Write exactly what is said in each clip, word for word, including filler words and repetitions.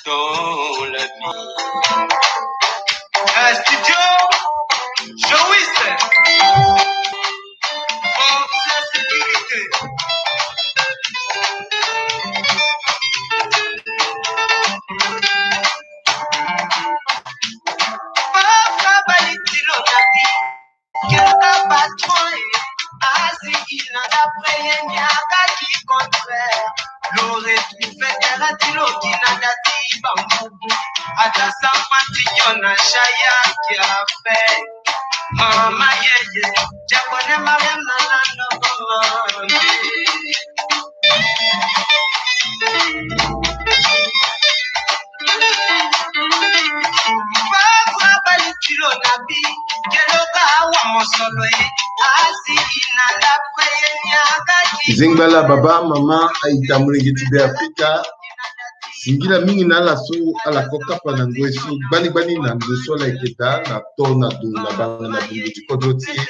dans la vie. Un studio, Joïs. Force sécurité. Papa Balitilo na bi. Kaka patron e, asi ina da preye nyaka ki contraire. Lo retrouve kera ti lo kina da ti bambubu. Ata sa mati nyo na shaya ki afe. Mama yeye, diakone Mariam na lando mama. Zingbala baba, mama, aita, molenge ti Beafrika. Singila mingi na ala so ala ko kapa na ngoi so gbani gbani na ndo so ala yeke daa na to na do na banga na bongo ti kodro ti e.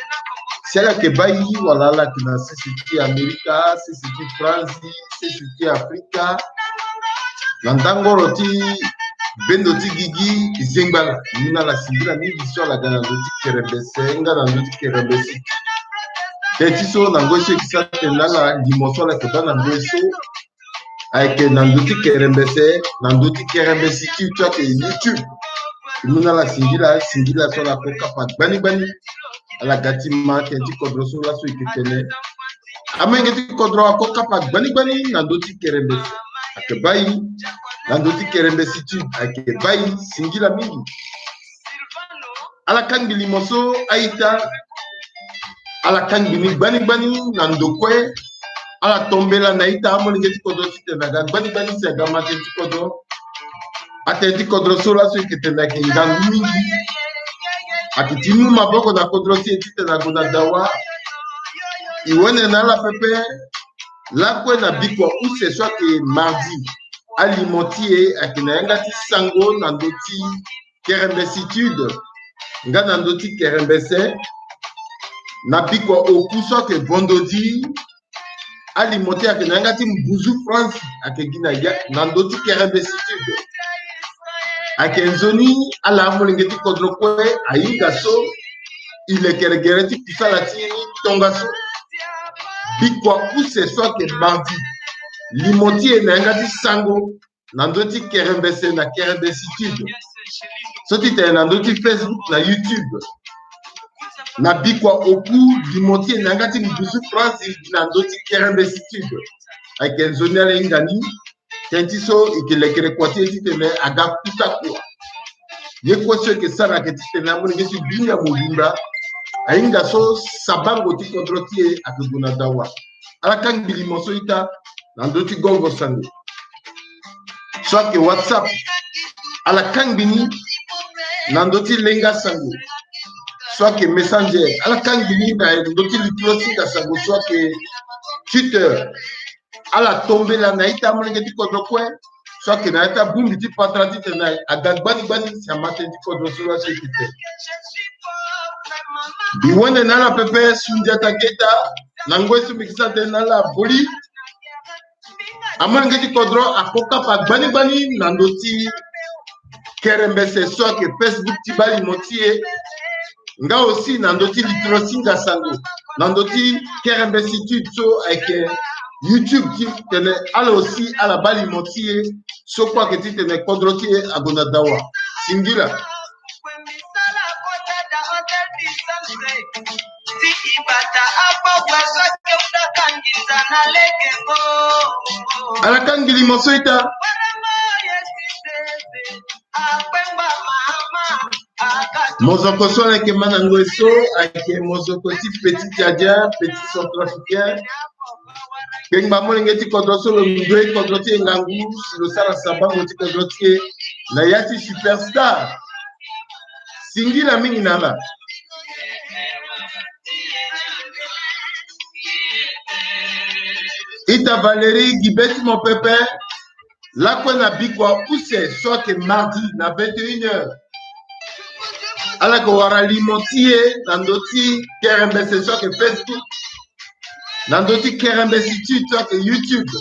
Si ala yeke baa e wala ala yeke na sese ti Amerika, sese ti France, sese ti Afrika, na ndangoro ti bendo ti gigi, zingbala. Ni na ala singila mingi so ala ga na ndo ti kerembese nga na ndo ti kerembese. Teti so na ngoi so e ke sara tene na ala limo so ala yeke baa na ngoi so ayeke na ndo ti kerembese, na ndo ti kerembese ti so ayeke YouTube. Ni na ala singila, singila so ala ko kapa gbani gbani. Ala ga ti ma tene ti kodro so laso e ke tene. Amolenge ti kodro ako kapa gbani gbani na ndo ti kerembese. Ayeke baa e na ndo ti kerembese ti ayeke baa e singila mingi. Ala kangbi limo so a-ita. Ala kangbi ni gbani gbani na ndo kue. Ala tombela na ita amolenge ti kodro titene aga gbani gbani si aga ma tene ti kodro. Atene ti kodro so laso e ke tene ayeke ngangu mingi. Ayeke ti mu maboko na kodro ti e titene ague na dawa. E wene na ala pepe. Lakue na bikua use so ayeke mardi, alimo ti e ayeke na yanga ti sango na ndö ti kerembesitude nga na ndö ti kerembese. Na bikua oku so ayeke vendredi, alimo ti e ayeke na yanga ti mbuzu France ayeke gi na ya na ndö ti kerembesitude. Ayeke nzoni ala amolenge ti kodro kue ahinga so e lekere gere ti kusala ti e ni tongaso. Bikua use so ayeke mardi, limo ti e na yanga ti sango na ndö ti kerembese na kerembesitude. So ti tene na ndö ti Facebook na YouTube. Na bikua oku limo ti e na yanga ti mbuzu France na ndö ti kerembesitude. Ayeke nzoni ala hinga ni. Tënë ti so e ke lekere kua ti e titene aga kuta kua. Ye kue so e ke sara ayeke titene amolenge ti dunia mobimba ahinga so sabango ti kodro ti e ayeke gue na dawa. Ala kangbi limo so ita na ndö ti gongo sango so ayeke WhatsApp. Ala kangbi ni na ndö ti lenga sango so ayeke Messenger. Ala kangbi ni na ndö ti litro singa sango so ayeke Twitter. Ala tombela na ita amolenge ti kodro kue so ayeke na ya ti abongbi ti patara titene aga gbani gbani si ama tënë ti kodro so laa so e ke te. Mbi wende na ala pepe Sundiata Keita na ngoi so mbi ke sara tënë na ala boli. Amolenge ti kodro ako kapa gbani gbani na ndö ti kerembese so ayeke Facebook ti baa limo ti e. Nga aussi na ndö ti litro singa sango na ndö ti kerembesitude so ayeke YouTube titene ala aussi ala baa limo ti e so kue ayeke titene kodro ti e ague na dawa. Singila. Ala kangbi limo so ita. Mozoko so ala yeke ma na ngoi so ayeke mozoko ti Petit Djadia, Petit Centrafricain. Kpengba molenge ti kodro so lo ndue kodro ti e ngangu si lo sara sabango ti kodro ti e na ya ti Superstar. Singila mingi na ala. Ita Valérie gi be ti mo pepe. Lakue na bikua use so ayeke mardi na vingt et une heures. Ala yeke wara limo ti e na ndö ti kerembese so ayeke Facebook, na ndö ti kerembesitude so ayeke YouTube.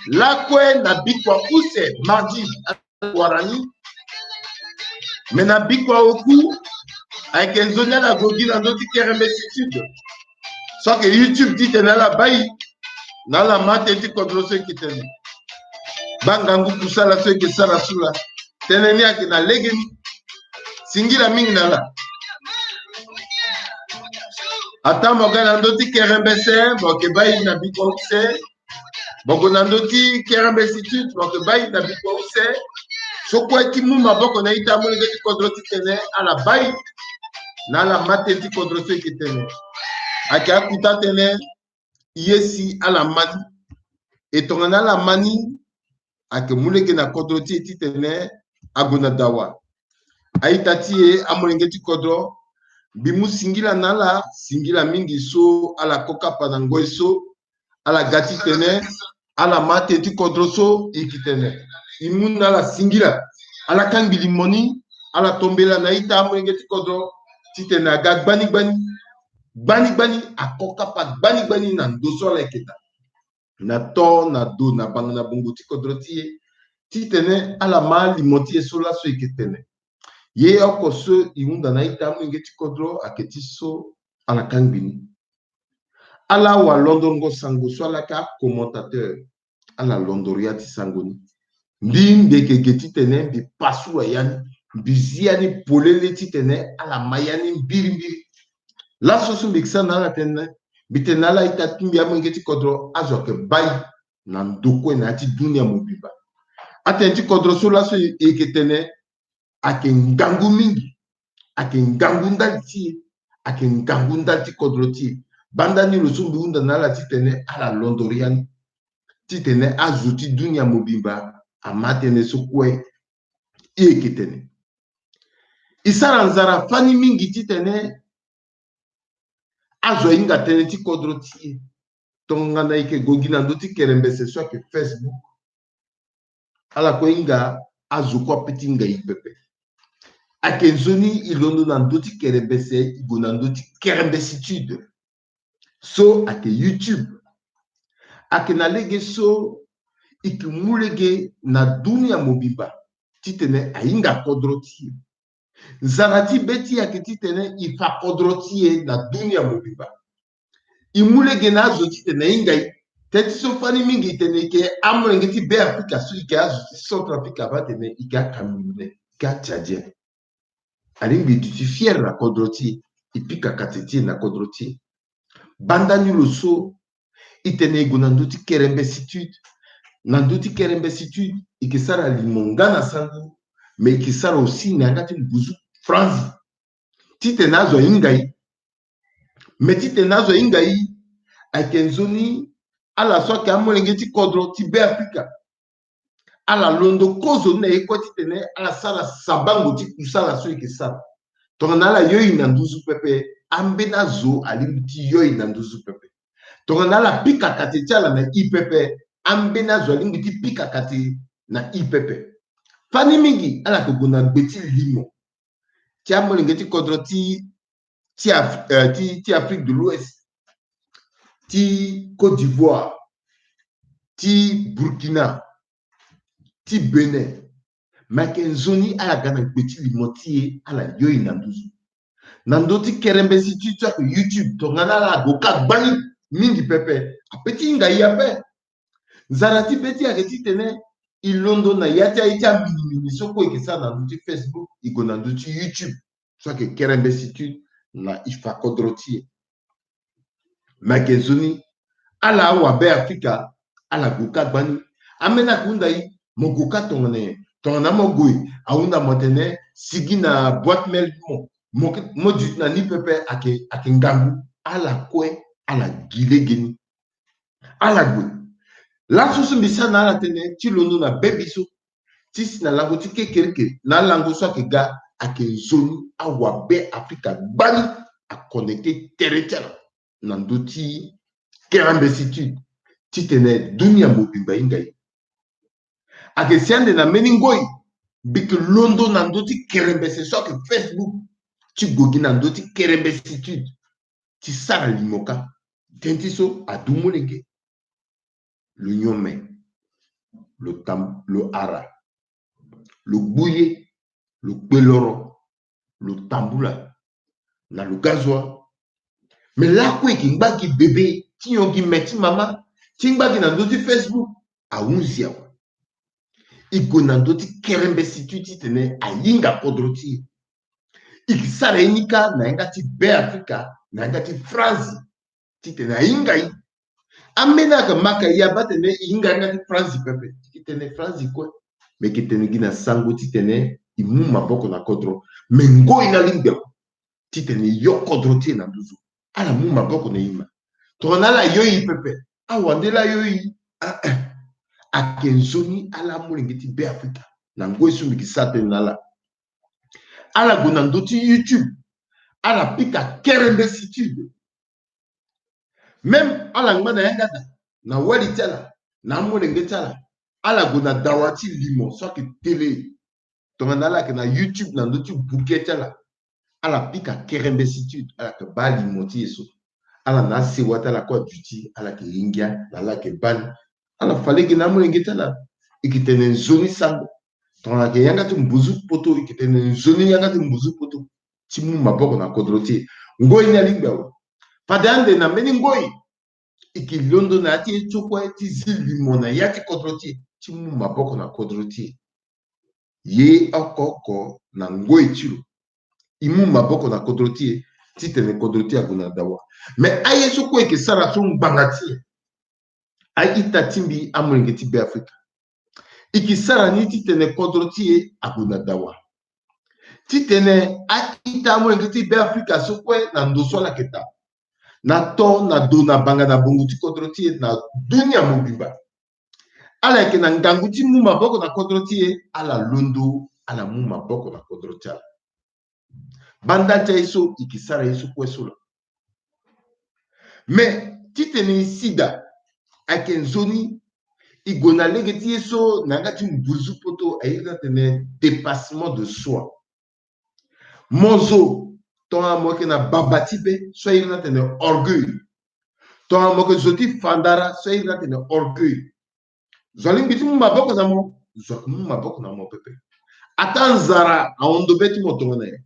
Lakue na bikua use mardi. wara ni. Me na bikua oku ayeke nzoni ala gue gi na ndö ti kerembe situde. So ayeke YouTube titene ala bai na ala ma tënë ti kodro so eke tene. Baa ngangu kusala so eke sara sula. Tënë ni ayeke na legeni. Singila mingi na ala. Ataa mo ga na ndö ti kerembese, mo yeke bai na bikua use. Mo gue na ndö ti kerembe situde, mo yeke bai na bikua use. So kue ti mu maboko na ita amolenge ti kodro titene ala bai na ala ma tënë ti kodro so eke tene. Ayeke akuta tënë. Ye si ala ma ni. E tongana ala ma ni, ayeke mu lege na kodro ti e titene ague na dawa. A-ita ti e amolenge ti kodro, mbi mu singila na ala, singila mingi so ala ko kapa na ngoi so ala ga titene ala ma tënë ti kodro so e yeke tene. E mu na ala singila. Ala kangbi limo ni, ala tombela na ita amolenge ti kodro titene aga gbani gbani. Gbani gbani, ako kapa gbani gbani na ndo so ala yeke daa. Na to, na do, na banga na bongo ti kodro ti e. Titene ala ma limo ti e so laso e yeke tene. Ye oko so e hunda na ita amolenge ti kodro ayeke ti so ala kangbi ni. Ala awalondrongo sango so ala yeke acommentateur, ala londro ya ti sango ni. Mbi mbi yeke ge titene mbi pasua ya ni, mbi zi ya ni polele titene ala ma ya ni mbirimbiri. Laso so mbi yeke sara na ala tënë, mbi tene na ala ita ti mbi amolenge ti kodro, azo ayeke bai na ndo kue na ya ti dunia mobimba. Atënë ti kodro so laso e yeke tene, ayeke ngangu mingi. Ayeke ngangu ndali ti e, ayeke ngangu ndali ti kodro ti e. Banda ni lo so mbi hunda na ala titene ala londro ya ni, titene azo ti dunia mobimba ama tënë so kue e yeke tene. E sara nzara fani mingi titene azo ahinga tënë ti kodro ti e. Tongana e yeke gue gi na ndö ti kerembese so ayeke Facebook, ala kue hinga azo kue ape ti hinga e pepe. Ayeke nzoni e londo na ndö ti kerembese, e gue na ndö ti kerembesitude. So ayeke YouTube. Ayeke na lege so e yeke mu lege na dunia mobimba titene ahinga kodro ti e. Nzara ti be ti e ayeke titene e fa kodro ti e na dunia mobimba. E mu lege na azo titene e hinga e. Tënë ti so fani mingi e tene e yeke amolenge ti Beafrika so e yeke azo ti Centrafrique, ava atene e yeke aCamerounais, e yeke aTchadien. Alingbi e duti fier na kodro ti e, e pika kate ti e na kodro ti e. Banda ni lo so e tene e gue na ndö ti kerembesitude. Na ndö ti kerembesitude e yeke sara limo nga na sango, me e yeke sara aussi na yanga ti nduzu franzi. Titene azo ahinga e. Me titene azo ahinga e, ayeke nzoni ala so ayeke amolenge ti kodro ti Beafrika, ala londo kozo ni na e kue titene ala sara sabango ti kusala so e yeke sara. Tongana ala yo e na nduzu pepe, ambeni azo alingbi ti yo e na nduzu pepe. Tongana ala pika kate ti ala na e pepe, ambeni azo alingbi ti pika kate na e pepe. Fani mingi ala yeke gue na gbe ti limo ti amolenge ti kodro ti, ti, Af- eh, ti, ti Afrique de l'Ouest, ti Côte d'Ivoire, ti Burkina, ti Bénin. Me ayeke nzoni ala ga na gbe ti limo ti e, ala yo e na nduzu. Na ndö ti kerembesitude so ayeke YouTube, tongana ala gue ka gbani mingi pepe, ape ti hinga e ape. Nzara ti be ti e ayeke titene e londo na ya ti aye ti aminimini so kue e yeke sara na ndö ti Facebook, e gue na ndö ti YouTube so ayeke kerembesitude, na e fa kodro ti e. Me ayeke nzoni ala awabe Afrika, ala gue ka gbani. Ambeni ayeke hunda e, mo gue ka tongana nyen? Tongana mo gue, ahunda mo atene sigi na boîte mail ti mo, mo, mo duti na ni pepe, ayeke, ayeke ngangu. Ala kue ala gi lege ni. Ala gue. Laso so mbi sara na ala tënë ti londo na bebe so, ti si na lango ti kekereke na alango so ayeke ga, ayeke nzoni awabe Afrika gbani aconnecté tere ti ala na ndö ti kerembesitude, titene dunia mobimba ahinga e. Ayeke si ande na mbeni ngoi mbi yeke londo na ndö ti kerembese so ayeke Facebook, ti gue gi na ndö ti kerembesitude, ti sara limo ka. Tënë ti so adu molenge. Lo nyome, lo tam, lo ara. lo gbu ye, lo kpe loro, lo tambula na lo ga zo wa. Me lakue e ke ngba gi bebe ti nyon gi me ti mama ti ngba gi na ndö ti Facebook, ahunzi awe. E gue na ndö ti kerembesi ti e titene ahinga kodro ti e. E ke sara ye ni kâ na yanga ti Beafrika, na yanga ti Franzi, titene ahinga ye. Ambeni ayeke ma ka e abaa atene e hinga yanga ti Franzi pepe. E ke tene Franzi kue. Me e ke tene gi na sango titene e mu maboko na kodro. Me ngoi ni alingbi awe titene e yo kodro ti e na nduzu. Ala mu maboko na e ma. Tongana ala yo e pepe, awande laa yo e. Ah, eh. Ayeke nzoni ala amolenge ti Beafrika. Na ngoi so mbi ke sara tënë na ala. Ala gue na ndö ti YouTube, ala pika kerembesi ti e. Même ala ngba na yanga daa, na wali ti ala, na amolenge ti ala, ala gue na dawa ti limo so ayeke tele. Tongana ala yeke na YouTube na ndö ti buke ti ala, ala pika kerembesi ti e, ala yeke baa limo ti e so. Ala na asewa ti ala kue aduti, ala yeke hingia na ala yeke baa ni. Ala fa lege na amolenge ti ala. E ke tene nzoni sango. Tongana ayeke yanga ti mbuzu poto, e ke tene nzoni yanga ti mbuzu poto ti mu maboko na kodro ti e. Ngoi ni alingbi awe. Fade ande na mbeni ngoi, e ke londo na ya ti e so kue ti zi limo na ya ti kodro ti e ti mu maboko na kodro ti e. Ye oko oko na ngoi ti lo. E mu maboko na kodro ti e titene kodro ti e ague na dawa. Me aye so kue e ke sara so ngbanga ti e, a-ita ti mbi amolenge ti Beafrika, e ke sara ni titene kodro ti e ague na dawa. Titene a-ita amolenge ti Beafrika so kue na ndo so ala yeke daa, na to na do na banga na bongo ti kodro ti e na dunia mobimba, ala yeke na ngangu ti mu maboko na kodro ti e, ala londo, ala mu maboko na kodro ti ala. Banda ti aye so e ke sara ye so kue so laa. Me titene e si daa, ayeke nzoni e gue na lege ti ye so na yanga ti mbuzu poto aye ni atene dépassement de soi. Mo zo, tongana mo yeke na baba ti be, so aye ni atene orgueil. Tongana mo yeke zo ti fandara, so aye ni atene orgueil. Zo alingbi ti mu maboko na mo, zo ayeke mu maboko na mo pepe. Ata nzara ahon ndo be ti mo tongana nyen?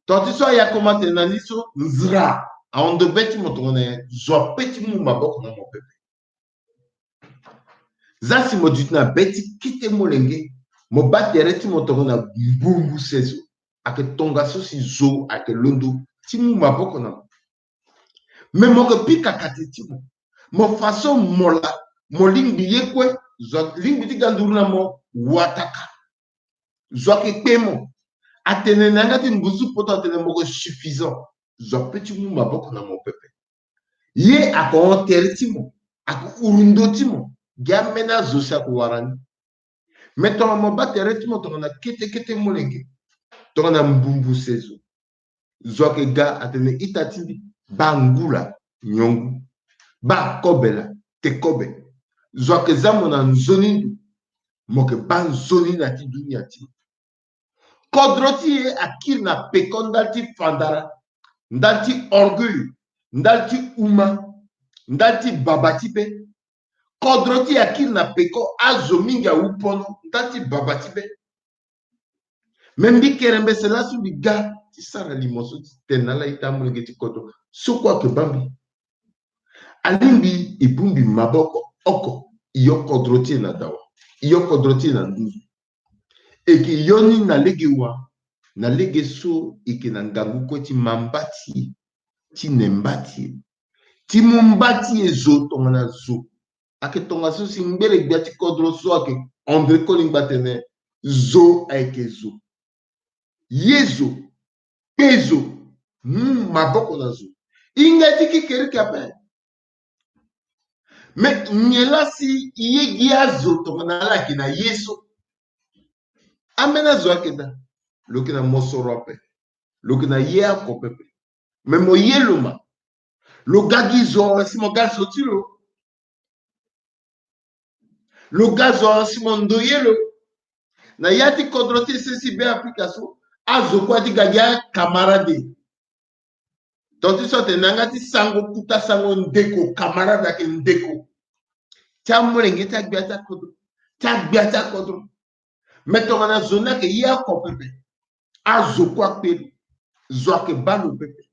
Tonga ti so ayakoma atene na ni so, nzara ahon ndo be ti mo tongana nyen? Zo ape ti mu maboko na mo pepe. Za si mo duti na be ti kete molenge, mo baa tere ti mo tongana mbumbu sezo, ayeke tongaso si zo ayeke londo ti mu maboko na mo. Me mo yeke pika kate ti mo. Mo fa so mo laa, mo lingbi ye kue, zo alingbi ti ga nduru na mo wataka. Zo ayeke kpe mo. Atene na yanga ti mbuzu poto atene mo yeke suffisant. Zo ape ti mu maboko na mo pepe. Ye ayeke hon tere ti mo, ayeke uru ndo ti mo. Gi ameni azo si ayeke wara ni. Me tongana mo baa tere ti mo tongana kete kete molenge, tongana mbumbu sezo, zo ayeke ga atene ita ti mbi, baa ngula nyongu, baa kobe laa te kobe. Zo ayeke za mo na nzoni ndo, mo yeke baa nzoni na ti dunia ti mo. Kodro ti e akiri na peko ndali ti fandara, ndali ti orgueil, ndali ti huma, ndali ti baba ti be. Kodro ti e akiri na peko, azo mingi awu pono ndali ti baba ti be. Me mbi kerembese laso mbi ga ti sara limo so ti tene na ala ita amolenge ti kodro so kue ayeke baa mbi. Alingbi e bongbi maboko oko, e yo kodro ti e na dawa, e yo kodro ti e na nduzu. E ke yo ni na lege wa, na lege so e ke na ngangu kue ti ma mba ti e, ti ne mba ti e, ti mu mba ti e zo tongana zo. Ayeke tongaso si ngbele gbia ti kodro so ayeke André Kolingba atene zo ayeke zo. Ye zo, kpe zo, mu maboko na zo. Hinga ti kekereke ape. Me nyen laa si e ye gi azo tongana ala yeke na ye so? Ambeni azo ayeke daa. Lo yeke na mosoro ape. Lo yeke na ye oko pepe. Me mo ye lo ma. Lo ga gi zo awe si mo ga zo ti lo. Lo ga zo awe si mo ndoye lo. Na ya ti kodro ti e sese Beafrika so, azo kue ati ga gi akamarade. Tonga ti so atene na yanga ti sango, kuta sango, ndeko, kamarade ayeke ndeko. Ti amolenge ti agbia ti akodro, ti agbia ti akodro. Mais tongana zo ni ayeke ye oko pepe, azo kue akpe lo. Zo ayeke baa lo pepe.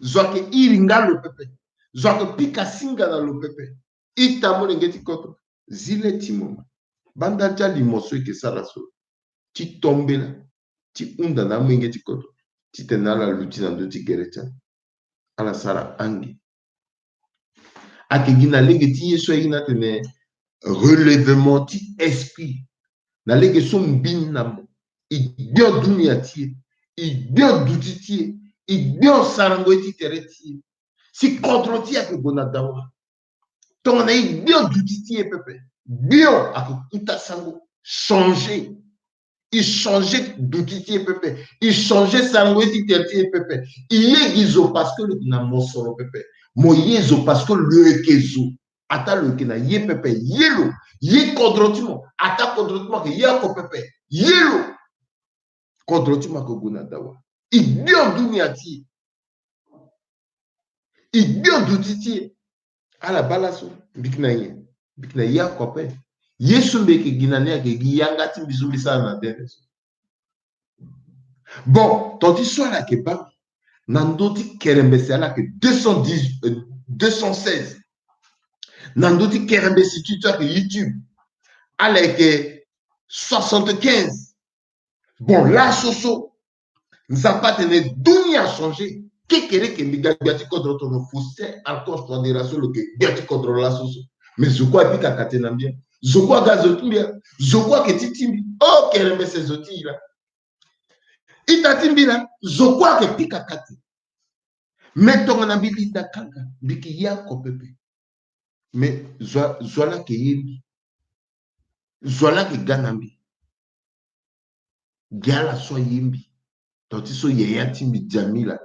Zo ayeke iri nga lo pepe. Zo ayeke pika singa na lo pepe. Ita molenge ti kodro, zi le ti mo ma. Banda ti alimo so e yeke sara so, ti tombela, ti hunda na amolenge ti kodro titene ala luti na ndö ti gere ti ala. Ala sara ange. Ayeke gi na lege ti ye so aye ni atene relèvement ti esprit. Na lege so mbeni na mo, e gbio dunia ti e, e gbio duti ti e, e gbio sarango ye ti tere ti e. Si kodro ti e ayeke gue na dawa. Tongana e gbio duti ti e pepe, gbio ayeke kuta sango, changer. E changer duti ti e pepe. E changer sarango ye ti tere ti e pepe. E ye gi zo parce que lo yeke na mosoro pepe. Mo ye zo parce que lo yeke zo. Ataa lo yeke na ye pepe, ye lo. Ye kodro ti mo. Ataa kodro ti mo ayeke ye oko pepe, ye lo. Kodro ti mo ayeke gue na dawa. E gbio dunia ti e. E gbio duti ti e. Ala baa laso, mbi yeke na nyen? Mbi yeke na ye oko ape. Ye so mbi yeke gi na ni ayeke gi yanga ti mbi so mbi sara na tene so. Bon, ton ti so ala yeke baa mbi na ndö ti kerembese, ala yeke deux cent dix, euh, deux cent seize. Na ndö ti kerembese ti so ayeke YouTube, ala yeke soixante-quinze. Bon, laso so Nzapa atene dunia achanger. Kekereke mbi ga gbia ti kodro, tongana Faustin Archange Touadéra so lo yeke gbia ti kodro laso so. Mais zo kue apika kate na mbi. Zo kue aga zo ti mbi. Zo kue ayeke ti ti mbi. Oh, kerembese, zo ti e laa. Ita ti mbi laa, zo kue ayeke pika kate. Mais tongana mbi linda kanga, mbi yeke ye oko pepe. Mais zo, zo laa ayeke ye mbi. Zo laa ayeke ga na mbi. Gi ala so aye mbi. Ton ti so yaya ti mbi Jamila,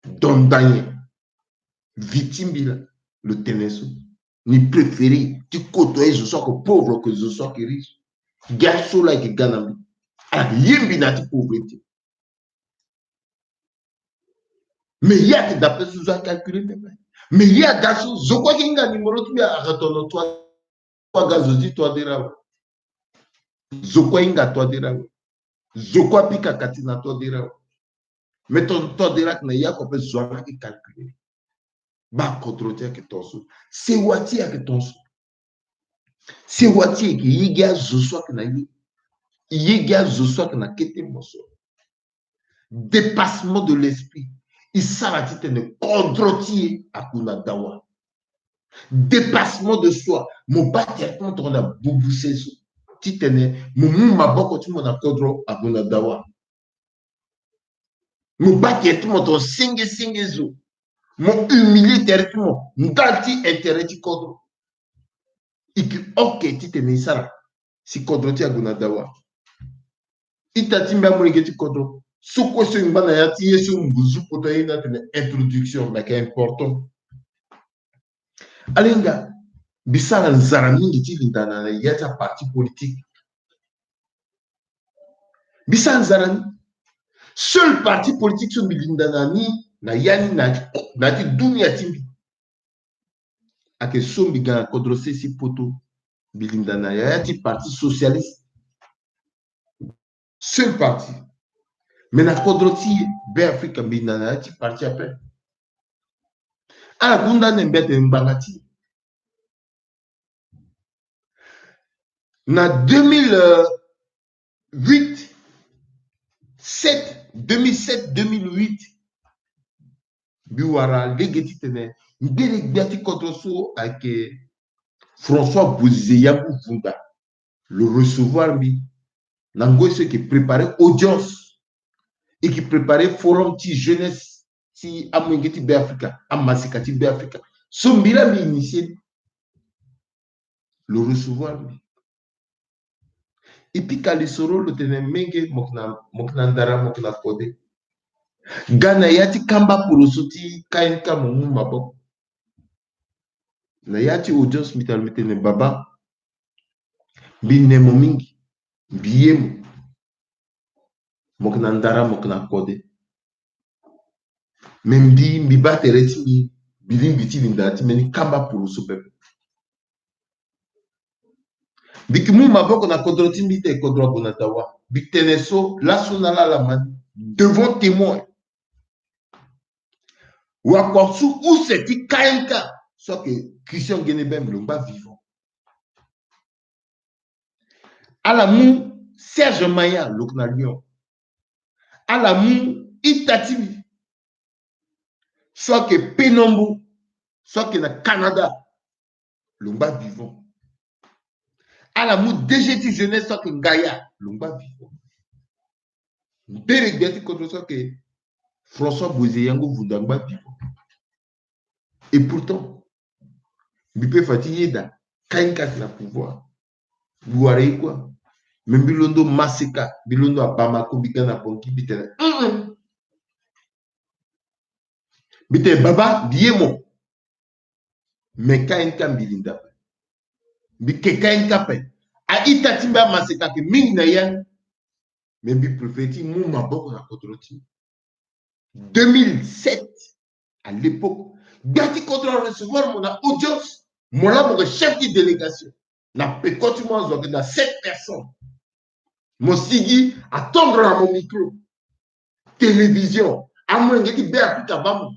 donda nyen? Vi ti mbi laa, lo tene so. Ni préféré ti koto ye zo so ayeke pauvre que zo so ayeke riche. Gi aso laa ayeke ga na mbi. Ala yeke ye mbi na ya ti pauvreté. Mais ye ayeke dape so zo acalculer pepe. Mais ye aga so, zo kue ayeke hinga numéro ti mbi, ayeke tono Touadéra. Zo kue ahinga zo ti Touadéra awe. Zo kue ahinga Touadéra awe. Zo kue apika kate na Touadéra awe. Mais ton Touadéra ayeke na ya oko ape, zo laa ayeke calculer. Baa kodro ti e ayeke ton so. Sewa ti e ayeke ton so. Sewa ti e ayeke ye gi azo so ayeke na ye. Ye gi azo so ayeke na kete mosoro. Dépassement de l'esprit. E sara titene kodro ti e ague na dawa. Dépassement de soi. Mo baa tere ti mo tongana bubu se so. Titene mo mu maboko ti mo na kodro ague na dawa. Mo baa tere ti mo tongana senge senge zo. Mo humilier tere ti mo ndali ti intérêt ti kodro. E yeke ok titene e sara si kodro ti e ague na dawa. Ita ti mbi, amolenge ti kodro, so kue so e ngba na ya ti ye so ngu zu poto aye ni atene introduction, mais ayeke important. Ala hinga, mbi sara nzara mingi ti linda na ya ti aparti politique. Mbi sara nzara ni. Seul parti politique so mbi linda na ni na ya ni na, na ya ti dunia ti mbi, ayeke so mbi ga na kodro sese poto, mbi linda na ya ti Parti Socialiste. Seul parti. Mais na kodro ti Beafrika, mbi linda na ya ti parti ape. Ala hunda ande mbi atene ngbanga ti e. Na deux mille huit, sept, deux mille sept, deux mille huit, mbi wara lege titene ngbene gbia ti kodro so ayeke François Bozizé Yambou Vunda, lo recevoir mbi. Na ngoi so e yeke préparer audience, e yeke préparer forum ti jeunesse ti amolenge ti Beafrika, amaseka ti Beafrika. So mbi laa mbi initier ni. Lo recevoir mbi. E pika lisoro, lo tene menge, mo yeke na, mo yeke na ndara, mo yeke na kode. Ga na ya ti kamba poroso ti K N K, mo mu maboko. Na ya ti audience mbi tene, mbi tene baba, mbi ne mo mingi, mbi ye mo. Mo yeke na ndara, mo yeke na kode. Me mbi, mbi baa tere ti mbi, mbi lingbi ti linda ti mbeni kamba poroso pepe. Mbi yeke mu maboko na kodro ti mbi te, kodro ague na dawa. Mbi tene so laso na ala ala ma ni devant témoin. Wakua so use ti K M K so ayeke Christian Guenebem, lo ngba vivant. Ala mu Serge Maya, lo yeke na Lyon. Ala mu ita ti mbi so ayeke Penombo, so ayeke na Canada, lo ngba vivant. Ala mu D G ti jeunesse so ayeke Ngaya, lo ngba vivant. Mbere gbia ti kodro so ayeke François Bozé Yango Vunda ngba vivant. Et pourtant, mbi pe fa ti yeda, K M K ayeke na pouvoir. Mbi wara ye kue. Mais mbi londo Maseka, mbi londo na Bamako, mbi ga na Bangui, mbi tene, hum, hum. Mbi tene, baba, mbi ye mo. Mais K M K mbi linda ape. Mbi ke K M K ape. A-ita ti mbi amaseka ayeke mingi na ya ni. Mais mbi préféré ti mu maboko na kodro ti mbi. Deux mille sept, à l'époque, gbia ti kodro arecevoir mo na audience. Mo laa mo yeke chef ti délégation. Na peko ti mo azo ayeke na sept personnes. Mo sigi atendre na mo micro. Télévision, amolenge ti be apika baa mo.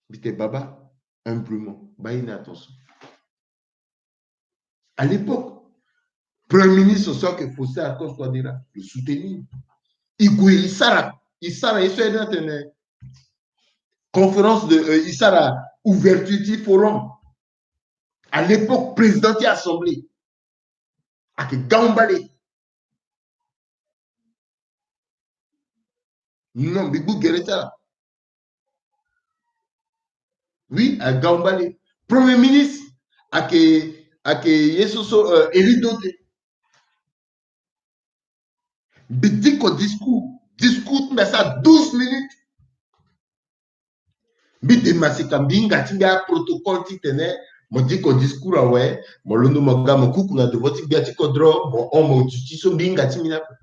Mbi tene, baba, humblement, baa ye ni attention. À l'époque, premier ministre so ayeke Faustin Archange Touadéra, lo soutenir. E gue e sara, e sara ye so ayeke na tene conférence de, euh, e sara ouverture ti forum. À l'époque, président ti assemblée ayeke Gaon Bale. Non, mbi gbu gere ti ala. Oui, ayeke Gaon Bale. Premier ministre ayeke, ayeke ye so so, euh, Élie Dodé. Mbi diko discours. Discours ti mbi asara douze minutes. Mbi de Maseka, mbi hinga ti mbi aprotocole titene mo diko discours awe, mo londo mo ga mo kuku na devant ti gbia ti kodro, mo hon mo duti so mbi hinga ti mbi ni ape.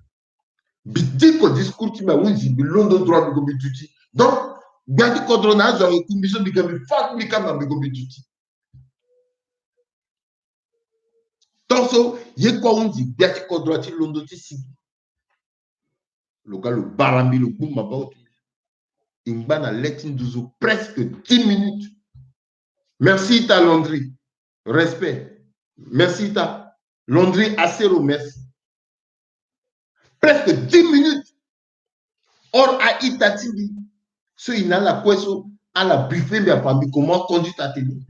Mbi diko discours ti mbi ahunzi, mbi londo droit, mbi gue mbi duti. Donc gbia ti kodro na azo awe ku mbi so, mbi ga mbi fa ti mbi kamba, mbi gue mbi duti. Tant so ye kue ahunzi, gbia ti kodro ti londo ti sigi. Lo ga lo bara mbi, lo gbu maboko ti mbi. E ngba na le ti nduzu presque dix minutes. Merci ita Landry. Respect. Merci ita Landry Asero, merci. Presque dix minutes. Or a-ita ti mbi so e na ala kue so, ala briefe mbi, apa mbi comment conduite atene.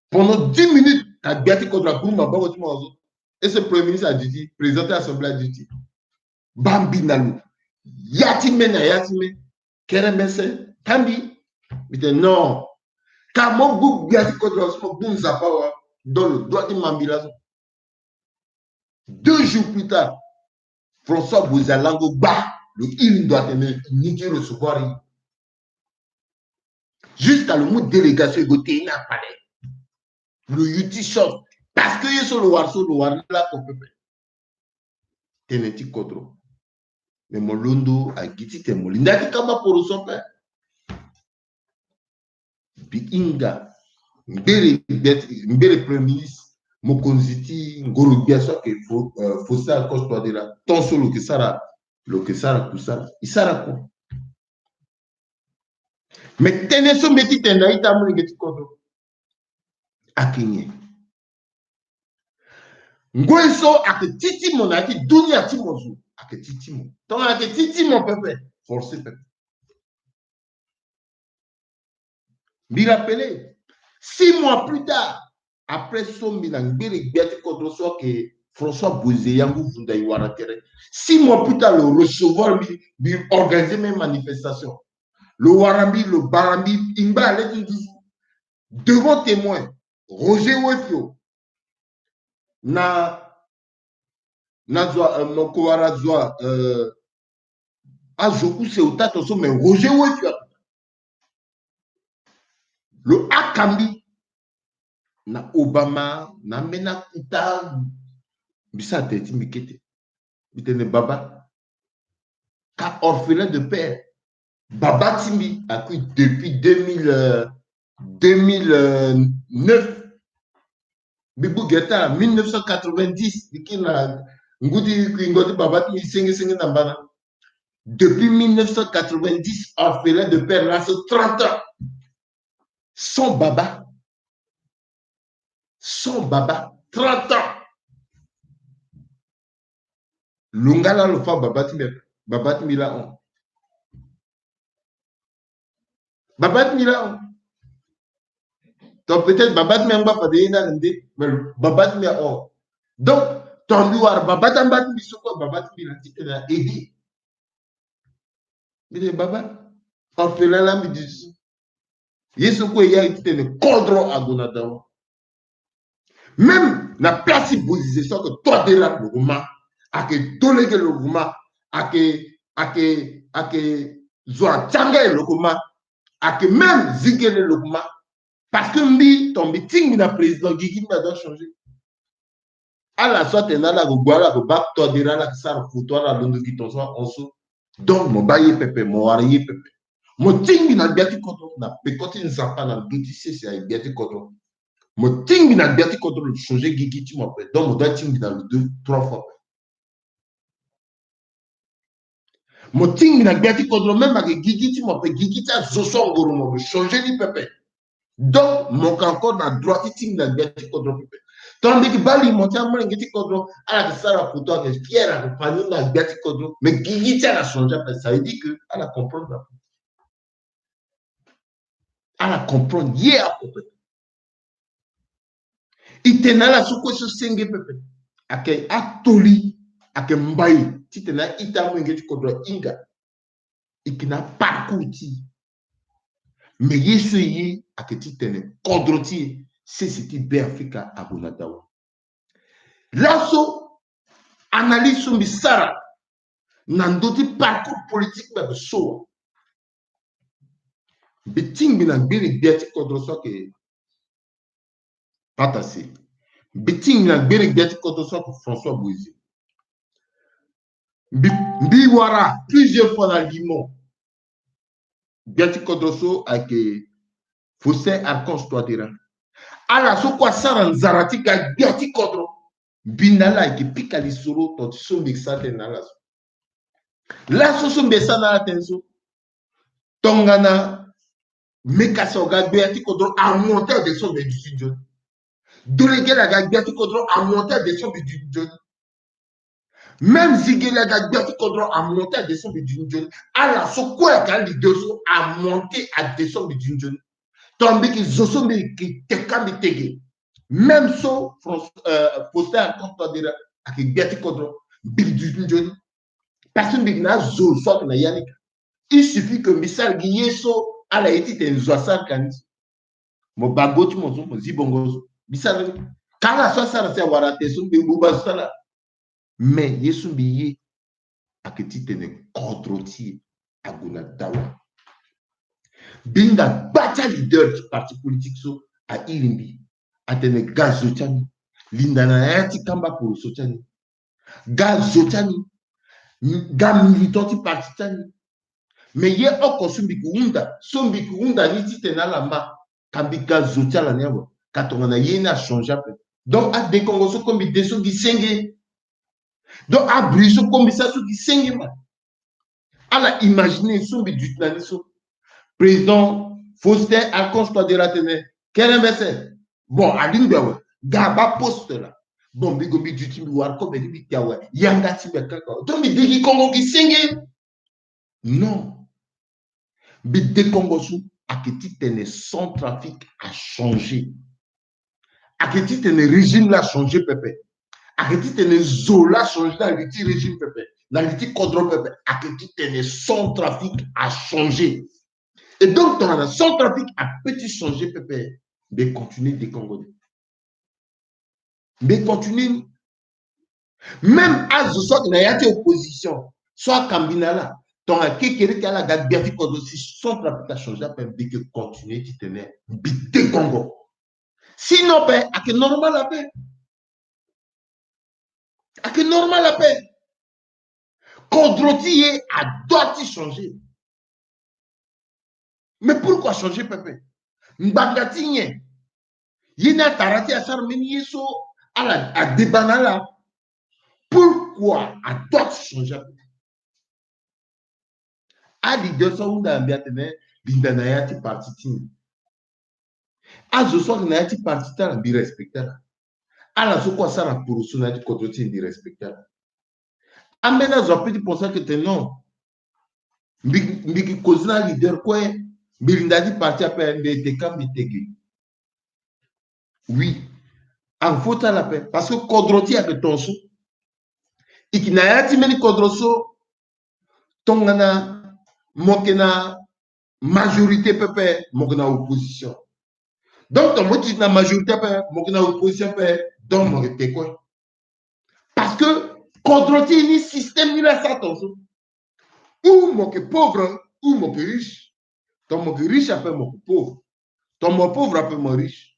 Pendant dix minutes, ka gbia ti kodro agbu maboko ti mo azo. Et ce premier ministre aduti, président ti assemblée aduti. Baa mbi na lo, ya ti me na ya ti me. Kere mese, ta mbi. Mbi tene non. Ka mo gbu gbia ti kodro so, mo gbu Nzapa awe. Donc lo doit ti ma mbi laso. Deux jours plus tard, François Bozé Yango Vunda, lo iri ndo atene ni ti recevoir ye. Jusqu'à lo mu délégation e gue te ye na palais. Lo yu ti chance. Parce que ye so lo wara so, lo wara ni lako pepe. Tënë ti kodro. Mais mo londo agi titene mo linda ti kamba poroso ape. Mbi hinga mbere, mbere premier ministre, mokonzi ti ngoro gbia so ayeke Fo-, euh, Faustin Archange Touadéra, tant so lo yeke sara, lo yeke sara kusala, e sara kua. Mais tënë so mbi ye ti tene na ita molenge ti kodro ayeke nyen? Ngoi so ayeke ti ti mo na ya ti dunia ti mo zo, ayeke ti ti mo. Tongana ayeke ti ti mo pepe, forcé pepe. Mbi rappeler, six mois plus tard, après so mbi na ngbere gbia ti kodro so ayeke François Bozé Yango Vunda e wara tere. Six mois plus tard, lo recevoir mbi, mbi organiser même manifestation. Lo wara mbi, lo bara mbi, e ngba na le ti nduzu. Devant témoin, Roger Wefio. Na, na zo, euh, mo ko wara zo, euh, azo use ota to so, mais Roger Wefio. Lo haka mbi na Obama, na ambeni akuta, mbi sara tene ti mbi kete. Mbi tene baba, ka orphelin de père. Baba ti mbi akui depuis deux mille, euh, deux mille neuf. Mbi gbu gere ti ala mille neuf cent quatre-vingt-dix, mbi kiri na ngu ti kuingo ti baba ti mbi senge senge na mbana. Depuis mille neuf cent quatre-vingt-dix, orphelin de père laso trente ans. Sans baba. Sans baba. Trente ans. Lo nga laa lo fâ baba ti mbi, baba ti mbi laa hon. Baba ti mbi laa hon. Donc peut-être baba ti mbi angba fade ye ni ala nde, mais baba ti mbi ahon. Donc ton mbi wara baba ti amba ti mbi so kue, baba ti mbi laa titene a aidé. Mbi tene baba, orphelin laa mbi duti so. Ye so kue e ye aye titene kodro ague na dawa. Même na place ti Bozizé so ayeke Touadéra lo kuma, ayeke Dolenge lo kuma, ayeke, ayeke, ayeke Zoa Tiange lo kuma, ayeke même Zingele lo kuma. Parce que mbi, ton mbi tingbi na président Guigui, mbi a doit changer. Ala so atene ala gue, ala gue baa Touadéra, ala yeke sara photo, ala londo gi ton so ahon so. Donc mo baa ye pepe, mo wara ye pepe. Mo tingbi na gbia ti kodro, na peko ti Nzapa, na ndö ti sese aye gbia ti kodro. Mo tingbi na gbia ti kodro, lo changer gigi ti mo ape. Donc mo doit tingbi na lo deux, trois fois ape. Mo tingbi na gbia ti kodro, même ayeke gigi ti mo ape, gigi ti azo so angoro mo, lo changer ni pepe. Donc mo yeke encore na droit ti tingbi na gbia ti kodro pepe. Ton mbi yeke baa li mo ti amolenge ti kodro, ala yeke sara photo, ayeke fier, ayeke fa ni na gbia ti kodro, mais gigi ti ala changer ape. Ça veut dire que ala comprendre ape. Ala comprendre ye ape. E tene na ala so kue so senge pepe, ayeke atoli, ayeke mbai titene a-ita amolenge ti kodro ahinga. E yeke na aparcours ti e. Mais ye so e ye ayeke titene kodro ti e, sese ti Beafrika ague na dawa. Laso analyse so mbi sara na ndö ti parcours politique mbi ayeke so wa. Mbi tingbi na gbele gbia ti kodro so ayeke Patase. Mbi tingbi na gbele gbia ti kodro so ayeke François Bouzi. Mbi, mbi wara plusieurs fois na Limon. Gbia ti kodro so ayeke Faustin Archange Touadéra. Ala so kue asara nzara ti ga gbia ti kodro. Mbi na ala ayeke pika lisoro, ton ti so mbi yeke sara tënë na ala so. Laso so mbi yeke sara na ala tënë so, tongana Mekasa aga gbia ti kodro amonté adescend mbi duti nzoni. Dolegele aga gbia ti kodro amonté adescend mbi duti nzoni. Même Zingele aga gbia ti kodro amonté adescend mbi duti nzoni. Ala so kue aga leader so amonté adescend mbi duti nzoni. Ton mbi yeke zo so mbi yeke teka mbi tege. Même so France, euh, Faustin Archange Touadéra ayeke gbia ti kodro, mbi duti nzoni. Parce que mbi yeke na azo so ayeke na ya ni ka. Il suffit que mbi sara gi ye so ala ye titene zo asara ka ni. Mo baa go ti mo so, mo zi bongo so. Mbi sara ni. Ka ala so asara si awara te so, mbi buba so ala. Mais ye so mbi ye ayeke titene kodro ti e ague na dawa. Mbi hinga gba ti aleader ti parti politique so airi mbi, atene ga zo ti ani, linda na ya ti kamba poroso ti ani. Ga zo ti ani, ga militant ti parti ti ani. Mais ye oko so mbi yeke hunda, so mbi yeke hunda ni titene ala ma, ka mbi ga zo ti ala ni awe, ka tongana ye ni achanger ape. Donc adekongo so kue mbi de so gi senge. Donc abruit so kue mbi sara so gi senge ma. Ala imaginer so mbi duti na ni so. Président Faustin Archange Touadéra atene, kerembese. Bon, alingbi awe. Ga baa poste laa. Bon, mbi gue mbi duti, mbi wara kobe ni, mbi te awe. Yanga ti mbi akaka awe. Donc mbi de gi kongo gi senge. Non. Mbi dekongo so ayeke titene Centrafrique achanger. Ayeke titene régime laa achanger pepe. Ayeke titene zo laa achanger na li ti régime pepe, na li ti kodro pepe. Ayeke titene Centrafrique achanger. Et donc tongana Centrafrique apeut ti changer pepe, mbi continuer dekongo ni. Mbi continuer ni. Même azo so ayeke na ya ti opposition so akambi na ala, tongana kekereke ala ga gbia ti kodro, si Centrafrique achanger ape, mbi yeke continuer titene mbi dekongo. Sinon ape ayeke normal ape. Ayeke normal ape. Kodro ti e adoit ti changer. Mais pourquoi changer pepe? Ngbanga ti nyen? Ye ni atara ti asara mbeni ye so ala adeba na ala. Pourquoi a doit changer? Aleader so ahunda na mbi atene, linda na ya ti parti ti ni. Azo so ayeke na ya ti parti ti ala, mbi respecte ala. Ala so kue asara poroso na ya ti kodro ti ni, mbi respecte ala. Ambeni azo ape ti penser que te non, mbi, mbi yeke kozi na aleader kue, mbi linda ti parti ape, mbi ete ka mbi tege. Oui. Afaute ala ape, parce que kodro ti e ayeke ton so. E yeke na ya ti mbeni kodro so, tongana mo yeke na majorité pepe, mo yeke na opposition. Donc ton mo ti na majorité ape, mo yeke na opposition ape, donc mo yeke te kue. Parce que kodro ti e ni, système ni la asara ton so. Ou mo yeke pauvre, ou mo yeke riche. Ton mo yeke riche ape mo yeke pauvre. Ton mo pauvre ape mo riche.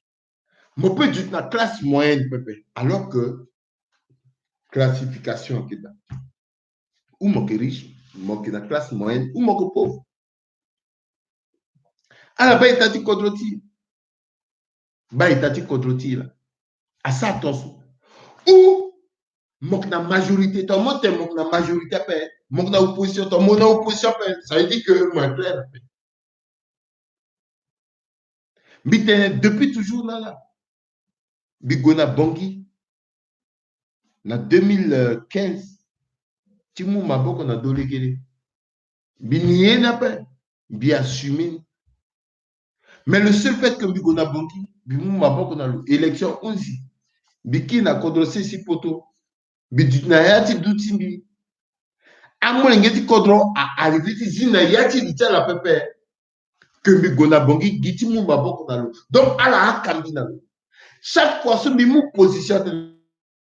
Mo peut duti na classe moyenne pepe. Alors que classification ayeke daa. Ou mo yeke riche, mo yeke na classe moyenne, ou mo yeke pauvre. Ala baa état ti kodro ti e. Baa état ti kodro ti e la. Asara ton so. Ou mo yeke na majorité, ton mo tene mo yeke na majorité ape, mo yeke na opposition, ton mo na opposition ape, ça veut dire que mo yeke clair ape. Mbi tene depuis toujours na ala. Mbi gue na Bangui na deux mille quinze ti mu maboko na Dolegele. Mbi ni ye ni ape, mbi assumer ni. Mais le seul fait que mbi gue na Bangui, mbi mu maboko na lo, élection ahunzi, mbi kiri na kodro sese ti poto, mbi duti na ya ti du ti mbi. Amolenge ti kodro a arrivé ti zi na ya ti li ti ala pepe, que mbi gue na Bangui gi ti mu maboko na lo. Donc ala haka mbi na lo. Chaque fois so mbi mu position atene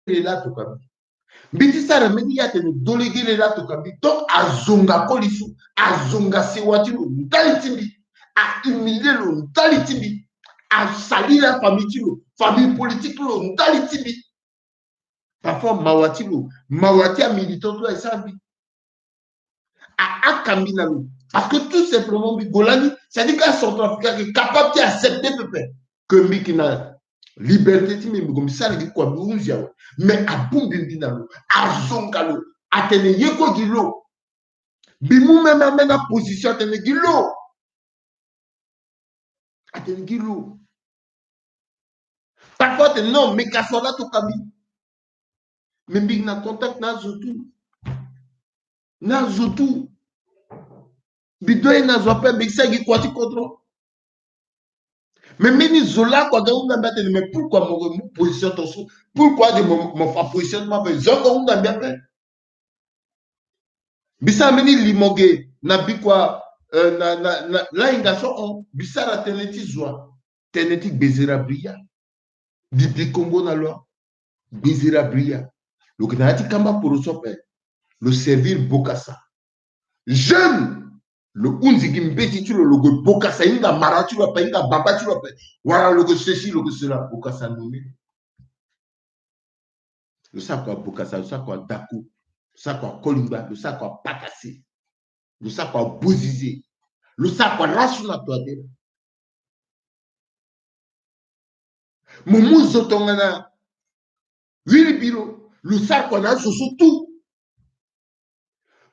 Dolegele la atoka mbi. Mbi ti sara mbeni ye atene Dolegele la atoka mbi. Donc azonga koli so, azonga sewa ti lo ndali ti mbi, a humilier lo ndali ti mbi, asalir afamille ti lo, famille politique ti lo ndali ti mbi. Parfois mawa ti lo, mawa ti amilitant ti lo asara mbi. A haka mbi na lo. Parce que tout simplement mbi gue lani, c'est-à-dire que acentrafricain ayeke capable ti accepter pepe que mbi yeke na liberté ti mbi, mbi gue mbi sara gi kua mbi hunzi awe. Mais abongbi mbi na lo, azonga lo, atene ye kue gi lo. Mbi mu même ambeni aposition atene gi lo. Atene gi lo. Parfois atene non, meka so la atoka mbi. Mais mbi na contact na azo tout. Na azo tout. Mbi doit ye na azo ape, mbi sara gi kua ti kodro. Mais mbeni zo la kua ga hunda mbi atene mais pourquoi mo mu position ton so? Pourquoi de mo, mo fa position ti mo ape? Zo kua hunda mbi ape. Mbi sara mbeni limo ge na bikua, euh, na, na, na, lahinga so hon, mbi sara tënë ti zo, tënë ti gbezera bria. Didi Kongo na lo, gbezera bria. Lo yeke na ya ti kamba poroso ape. Lo servir bokasa. Jeune, lo hunzi gi mbeti ti lo, lo gue bokasa hinga mara ti lo ape, hinga baba ti lo ape. Wala lo gue ceci, lo gue cela, bokasa nommé. Lo sara kua bokasa, lo sara kua daku, lo sara kua kolingba, lo sara kua patase, lo sara kua bozize, lo sara kua lasu na toadera. Mo mu zo tongana wiri biro, lo sara kua na azo so tout.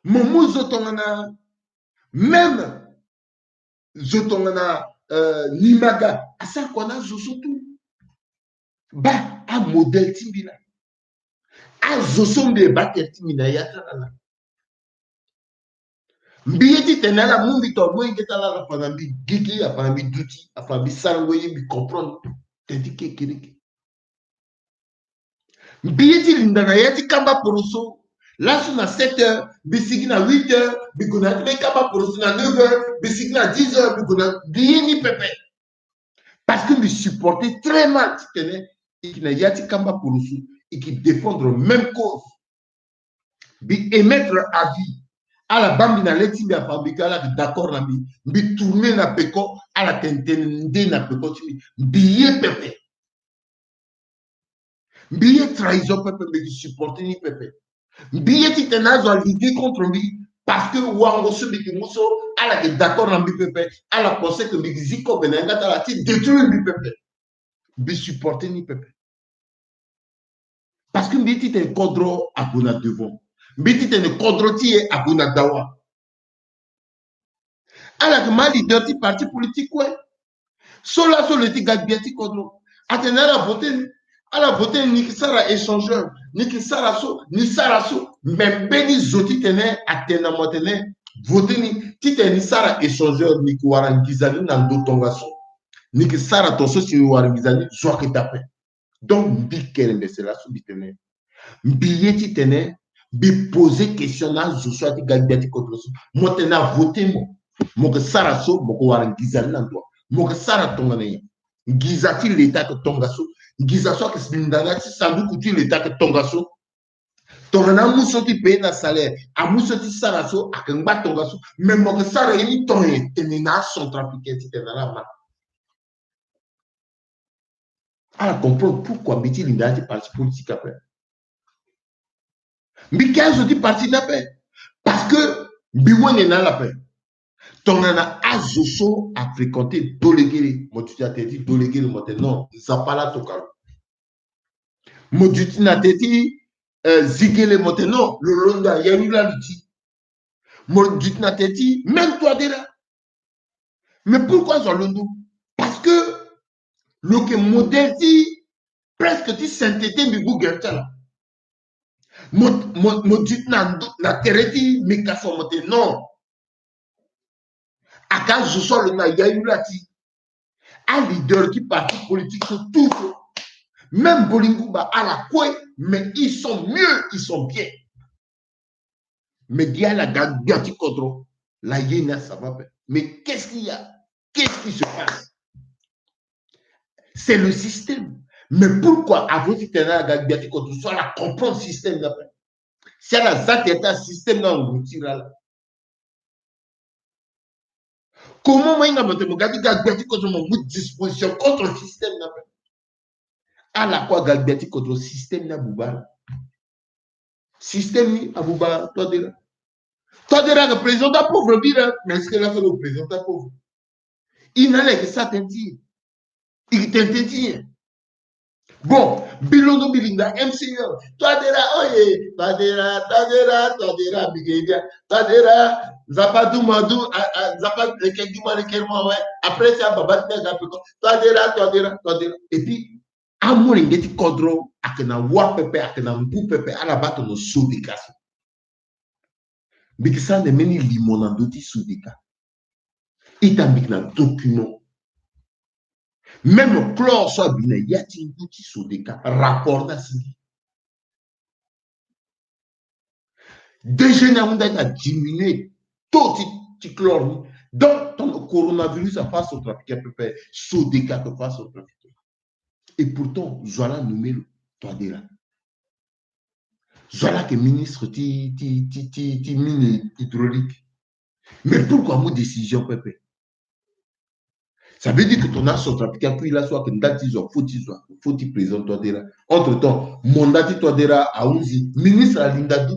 Mo mu zo tongana, même zo tongana, euh, Nimaga, asara kua na azo so tout. Baa amodèle ti mbi la. Azo so mbi e baa tere ti mbi na ya ti ala la. Mbi ye ti tene ala mu mbi to amu ye nge ti ala, ala fa na mbi gigi, afa na mbi duti, afa na mbi sarango ye, mbi comprendre. Tene ti kekereke. Mbi ye ti linda na ya ti kamba poroso. Laso na sept heures, mbi sigi na huit heures, mbi gue na ya ti be kamba poroso na neuf heures, mbi sigi na dix heures, mbi gue na, mbi ye ni pepe. Parce que mbi supporter très mal ti tene e yeke na ya ti kamba poroso, e yeke défendre même cause. Mbi émettre avis. Ala baa mbi na le ti mbi, afa mbi ka, ala yeke d'accord na mbi. Mbi tourner na peko, ala tene tene nde na peko ti mbi. Mbi ye pepe. Mbi ye trahison pepe, mbi yeke supporter ni pepe. Mbi ye ti tene azo aliguer contre mbi, parce que wango so mbi yeke mu so, ala yeke d'accord na mbi pepe, ala penser que mbi yeke zi kobe na yanga ti ala ti détruire mbi pepe. Mbi supporter ni pepe. Parce que mbi ye titene kodro ague na devant. Mbi ye titene kodro ti e ague na dawa. Ala yeke ma leader ti parti politique kue. So laso lo ye ti ga gbia ti kodro. Atene ala voter ni. Ala voter ni, ni yeke sara échangeur, ni yeke sara so, ni sara so. Me mbeni zo titene atene na mo atene voter ni titene ni sara échangeur, ni yeke wara nginza ni na ndo tongaso. Ni yeke sara ton so si ni wara nginza ni, zo ayeke dape. Donc mbi kerembe, c'est là so mbi tene. Mbi ye titene mbi poser question na azo so aye ti ga gbia ti kodro so. Mo tene avoter mo, mo yeke sara so, mo yeke wara nginza ni na ndo. Mo yeke sara tongana nyen? Nginza ti leta ayeke tongaso. Nginza so ayeke linda na ya ti sanduku ti leta ayeke tongaso. Tongana amu so ti payer na salaire, amu so ti sara so, ayeke ngba tongaso. Mais mo yeke sara ye ni ton nyen? Tene na acentrafricain titene ala ma. Ala comprendre pourquoi mbi ti linda ya ti parti politique ape. Mbi ke azo ti parti ni ape. Parce que mbi wene na ala ape. Tongana azo so afréquenter Dolegele, mo duti na tere ti Dolegele, mo tene non, Nzapa la tokua lo. Mo duti na tere ti, eh, Zigele, mo tene non, lo londo ayayula lo ti. Mo duti na tere ti même Touadéra. Mais pourquoi zo alondo? Parce que lo yeke modèle ti presque ti sainteté, mbi bu gere ti ala. Mo, mo, mo duti na ndo, na tere ti Mikason, mo tene non, aka zo so alondo na yayula ti aleader ti parti politique so tout so. Même Bolingo Mba, ala kue, mais ils sont mieux, ils sont bien. Mais gi ala ga gbia ti kodro, la ye ni, ça va pas. Mais qu'est-ce qu'il y a? Qu'est-ce qui se passe? C'est le système. Mais pourquoi, avant ti tene ala ga gbia ti kodro so, ala comprendre système ni ape? Si ala za tere ti asystème ni anguru ti ala. Comment mo hinga mo tene mo ga ti ga gbia ti kodro, mo mu disposition contre système ni ape? Ala kue aga gbia ti kodro, système ni abuba ala. Système ni abuba Touadéra. Touadéra ayeke président ti apauvre bira, mais est-ce que laso lo président ti apauvre? I na ala yeke sa tënë ti nyen? I tene tënë ti nyen? Bon, mbi londo mbi linda M C E. Touadéra, oye, Touadéra, Touadéra, Touadéra, mbi ke dia. Touadéra, Nzapa du mo adu, a, a, Nzapa leke gi mo, leke mo awe. Après ça, baba ti mbi aga peko. Touadéra, Touadéra, Touadéra. Et puis, amolenge ti kodro ayeke na wa pepe, ayeke na ngu pepe, ala baa tongana Sodeka so. Mbi yeke sara na mbeni limo na ndö ti Sodeka. Ita, mbi yeke na document. Même chlore so abi na ya ti ngu ti Sodeka, rapport ni asingi. D G ni ahunda ti adiminuer taux ti, ti chlore ni. Donc, tant que coronavirus afa Centrafrique pepe, Sodeka afa Centrafrique. Et pourtant, zo wa la nommé lo, Touadéra. Zo wa la ayeke ministre ti, ti, ti, ti, ti mine hydraulique. Mais pourquoi amu décision pepe? Ça veut dire que tongana Centrafrique akui laso ayeke nda ti zo, fo ti zo, fo ti président Touadéra. Entre-temps, mandat ti Touadéra ahunzi, ministre alinda du.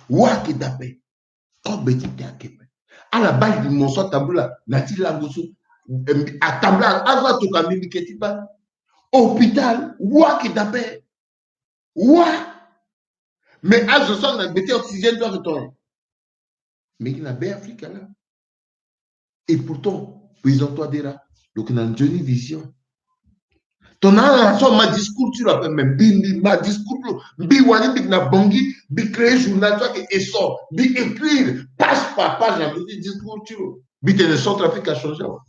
Wa ayeke dape. Kobe ti te ayeke pe. Ala baa limo so atambula na ti lango so. Em, atambula, azo atoka mbi, mbi ke ti baa. Hôpital, wa ayeke dape. Wa. Mais azo so ayeke na gbe ti oxygène so ayeke tongana. Mais ayeke na Be Afrika laa. Et pourtant, président Touadéra, lo yeke na nzoni vision. Tongana ala so ama discours ti lo ape, mais mbi, mbi ma discours ti lo, mbi wani mbi yeke na Bangui, mbi créer journal so ayeke Essor, mbi écrire page par page na ndö ti discours ti lo. Mbi tene Centrafrique achangé awe.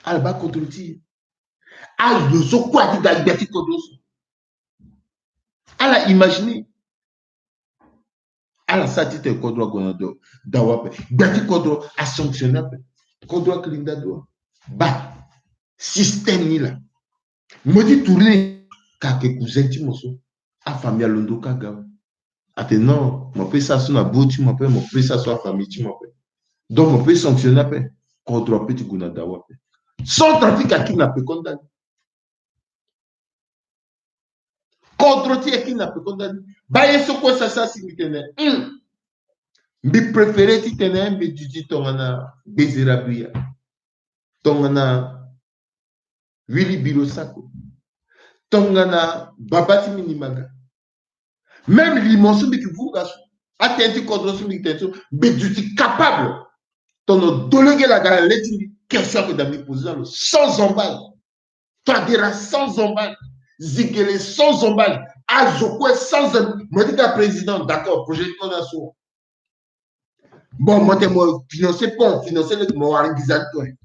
Ala baa kodro ti e. Azo so kue ati ga gbia ti kodro so. Ala imaginer. Ala sara titene kodro ague na do, dawa ape. Gbia ti kodro asanctionner ape. Kodro akiri nda do. Baa système ni laa. Mo ye ti tourner, ka ayeke cousin ti mo so. Afamille alondo ka ga. Atene non, mo peut sara so na bro ti mo ape, mo peut sara so afamille ti mo ape. Donc mo peut sanctionner ape. Kodro ape ti gue na dawa ape. Centrafrique akiri na peko ndani. Kodro ti e akiri na peko ndani. Baa ye so kue sasa si mbi tene, hmm. Mbi préféré titene mbi duti tongana Gbezera Buya. tongana Willy Biro Sako, tongana baba ti Minimanga. Même Limoso mbi ki vuru ga so, atene ti kodro so mbi ki tene so, mbi duti capable. Tono dolo ge la ga na le ti mbi, question que da mbi poser na lo sans embâche. Touadéra sans embâche. Ziguélé sans embâche. Azo kue sans embâche. Mo ti ga président, d'accord, projet ti mo na so. Bon, mo tene mo financer pont, financer lege, mo wara nginza ti kue.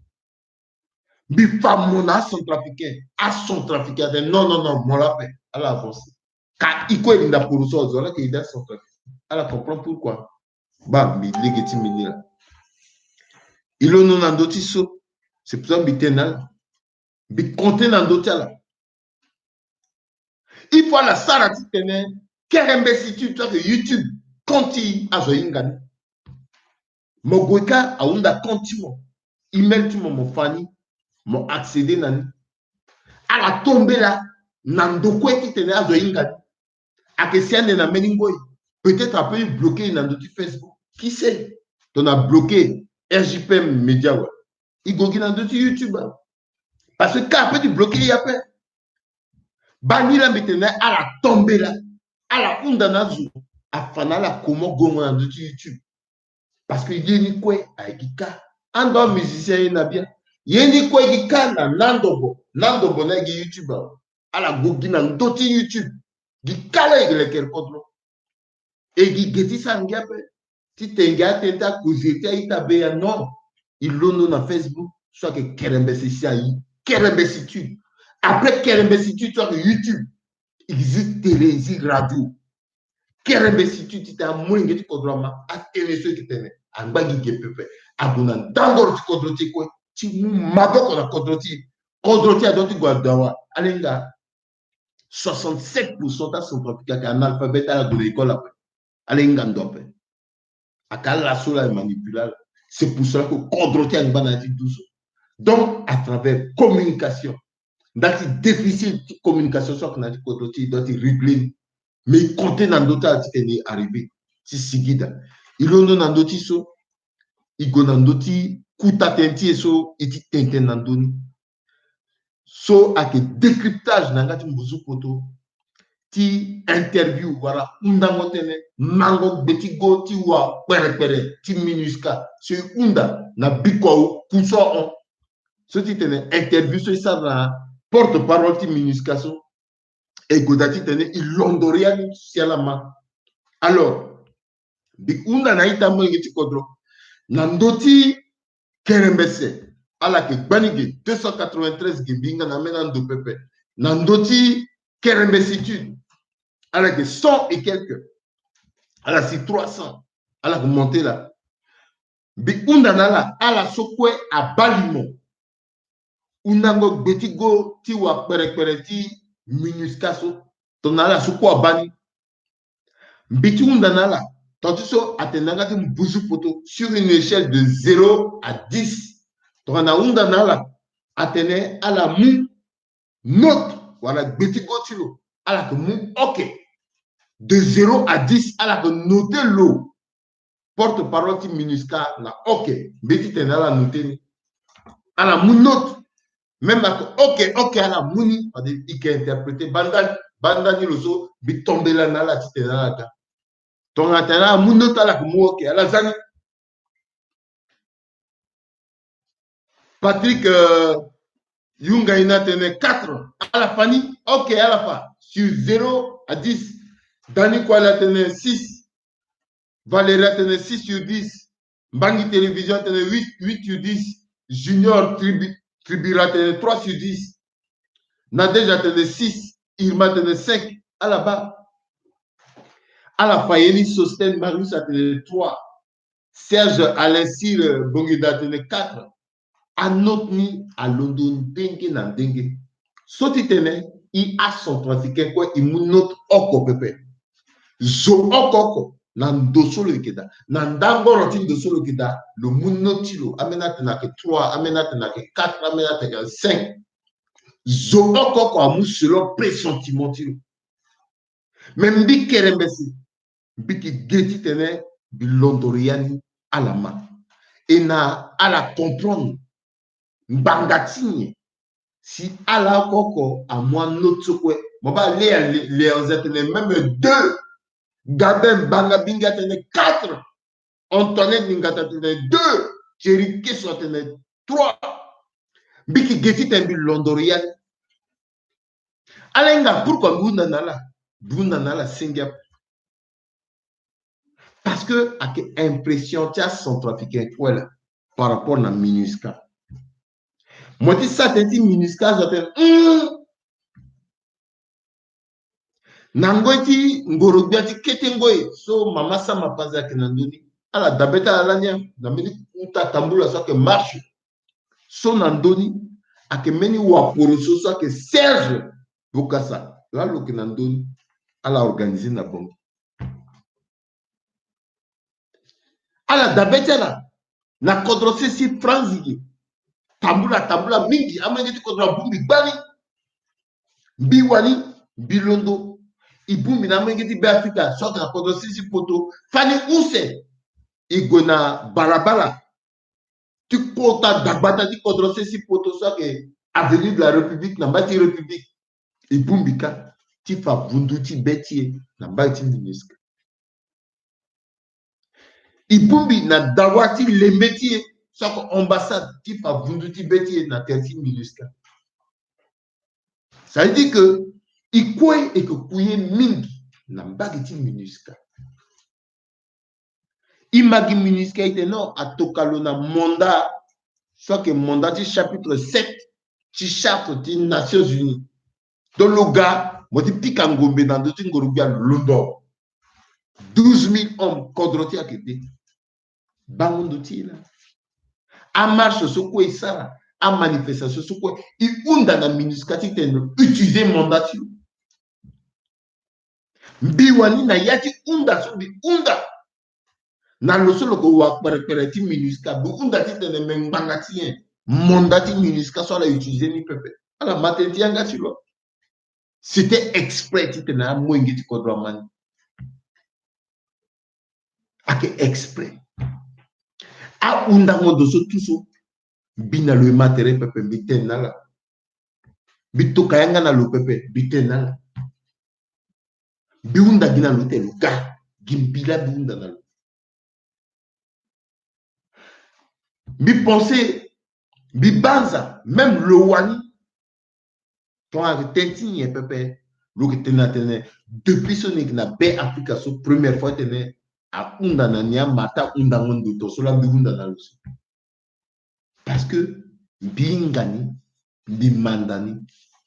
Mbi fa mo na acentrafricain. Acentrafricain atene non, non, non, mo laa ape. Ala avancer. Ka e kue e linda poro so azo, ala yeke ede acentrafricain. Ala comprendre pourquoi. Baa, mbi lege ti mbi ni laa. E londo na ndö ti so. C'est pour ça mbi tene na ala. Mbi compter na ndö ti ala. Il faut ala sara titene kerembesi ti so ayeke YouTube, compte ti e azo ahinga ni. Mo gue kâ ahunda compte ti mo, email ti mo, mo fa ni, mo accéder na ni. Ala tombela na ndo kue titene azo ahinga ni. Ayeke si ande na mbeni ngoi. Peut-être apeut bloquer e na ndö ti Facebook. Qui sait? Tongana bloquer R J P M Média, wa e gue gi na ndö ti YouTube awe. Parce que kâ apeut ti bloquer e ape. Baa ni laa mbi tene na ala tombela, ala hunda na azo, afa na ala comment gongo na ndö ti YouTube. Parce que ye ni kue aye gi kâ. Ando amusicien aye na bien. Ye ni kue aye gi kâ na Nandombo. Nandombo ni aye gi YouTube awe. Ala gue gi na ndö ti YouTube. Gi kâ laa e yeke lekere kodro. E gi ge ti sara ngia ape. Ti tene ngia atene ti akoziri ti a-ita beya, non. E londo na Facebook so ayeke kerembesi si ayi. Kerembesi tude. Après kerembesi tude so ayeke YouTube. E gi zi télé, e gi zi radio. Kerembesi tude titene amolenge ti kodro ama, atënë so e yeke tene angba gi ge pepe. Ague na ndangoro ti kodro ti e kue ti mu maboko na kodro ti e. Kodro ti e adua ti gue adawa. Ala hinga soixante-sept pour cent ti acentrafricain ayeke analphabète, ala gue na école ape. Ala hinga ndo ape. Aka ala so laa e manipuler ala. C'est pour cela que kodro ti e angba na ya ti dusu. Donc à travers communication, nda ti déficit ti communication so ayeke na ya ti kodro ti e, e doit ti régler ni. Mais e compter na ndö ti ala titene e arriver ti sigi daa. E londo na ndö ti so, e gue na ndö ti kuta tënë ti e so e ti tene tënë na ndö ni. So ayeke décryptage na yanga ti mbuzu poto ti interview wala hundango tënë mango gbe ti go ti wa kperekpere ti MINUSCA so e hunda na biko awe ku so ahon. So ti tene interview so e sara na porte-parole ti MINUSCA so, e gue daa titene e londo ria ni si ala ma. Alors, mbi hunda na a-ita molenge ti kodro, na ndö ti kerembese, ala yeke gbani ge, deux cent quatre-vingt-treize ge, mbi hinga na ambeni ando pepe. Na ndö ti kerembesitude, ala yeke cent et quelques. Ala si trois cents, ala yeke monter laa. Mbi hunda na ala, ala so kue abaa limo. Hundango gbe ti go ti wa kperekpere ti MINUSCA so, tongana ala so kue abaa ni. Mbi ti hunda na ala, tant ti so atene na yanga ti mbuzu poto, sur une échelle de zéro à dix. Tongana ahunda na ala, atene ala mu note wala gbe ti go ti lo, ala yeke mu ok. De zéro à dix, ala yeke noter lo. Porte-parole ti MINUSCA na ok. Mbi ti tene ala noter ni. Ala mu note. Même ayeke ok, ok, ala mu ni, fade e yeke interpréter. Baa ndani, baa ndani lo so, mbi tombela na ala titene ala ga. Tongana atene ala mu note, ala yeke mu ok, ala za ni. Patrick, euh, Yunga Ina atene quatre. Ala fa ni, ok, ala fa. Sur zéro à dix. Dani Kwale atene six. Valérie atene six sur dix. Mbangi Télévision atene huit, huit sur dix. Junior Tribu-, Tribira atene trois sur dix. Nadège atene six. Irma atene cinq. Ala baa. Ala fa ye ni. Sostène Marius atene trois. Serge Alain Cyr Bongeda atene quatre. Anote ni alondo ndenge na ndenge. So ti tene e acentrafricain kue e mu note oko pepe. Zo oko oko na ndo so lo yeke daa, na ndangoro ti ndo so lo yeke daa, lo mu note ti lo. Ambeni atene ayeke trois, ambeni atene ayeke quatre, ambeni atene ayeke cinq. Zo oko oko amu selon pressentiment ti lo. Me mbi kerembese, mbi yeke ge titene mbi londoro ya ni ala ma. E na ala comprendre. ngbanga ti nyen? Si ala oko oko amu anote so kue, mo baa Léa, Léa, Léa Anza atene même deux. Gabin Banga Bingi atene quatre. Antoinette Ningata atene deux. Thierry Keso atene trois. Mbi ki ge titene mbi londoro ya ni. Ala hinga pourquoi mbi hunda na ala? Mbi hunda na ala senge ape. Parce que ayeke impression ti acentrafricain kue laa par rapport na MINUSCA. Mo ti sa tënë ti MINUSCA azo atene, hum, na ngoi ti ngoro-gbia ti kete ngoi so mama Sama Panzi ayeke na ndö ni. Ala dabe ti ala lani, na mbeni kuta tambula so ayeke marche so na ndö ni, ayeke mbeni wakoro so so ayeke Serge Bokassa laa lo yeke na ndö ni. Ala organiser na Bangui. Ala dabe ti ala na kodro sese ti France ge. Tambula, tambula mingi, amolenge ti kodro abongbi gbani. Mbi wani, mbi londo. E bongbi na amolenge ti Beafrika so ayeke na kodro sese ti poto. Fani use e gue na balabala ti kota dagbata ti kodro sese ti poto so ayeke Avenue de la République, na mbai ti République. E bongbi kâ ti fa vundu ti be ti e na mbai ti MINUSCA. E bongbi na dawa ti lembe ti e so ayeke ambassade ti fa vundu ti be ti e na tere ti MINUSCA. Ça veut dire que e kue e yeke ku ye mingi na mbage ti MINUSCA. E ma gi MINUSCA e tene non, atoka lo na mandat so ayeke mandat ti chapitre sept ti charte ti Nations Unies. Donc lo ga, mo ti pika ngombe na ndö ti ngoro-gbia lo londo. Douze mille hommes, kodro ti e ayeke de. Bango ndo ti e laa. Amarche so kue e sara, amanifestation so kue e hunda na MINUSCA titene lo utiliser mandat ti lo. Mbi wani na ya ti hunda so mbi hunda na lo so lo yeke wakperekpere ti MINUSCA, mbi hunda titene me ngbanga ti nyen? Mandat ti MINUSCA so ala utiliser ni pepe. Ala ma tënë ti yanga ti lo. C'était exprès titene amolenge ti kodro ama ni. Ayeke exprès. Ahundango ndo so tout so. Mbi na lo e ma tere pepe, mbi tene na ala. Mbi toka yanga na lo pepe, mbi tene na ala. Mbi hunda gi na lo tene lo ga gi mbi laa mbi hunda na lo. Mbi pense, mbi banza, même lo wani. Tongana tënë ti nyen pepe, lo yeke tene na tene, depuis so ni yeke na Beafrika so, première fois tene ahunda na ni ama ti ahundango ndo ton so laa mbi hunda na lo so. Parce que mbi hinga ni, mbi manda ni,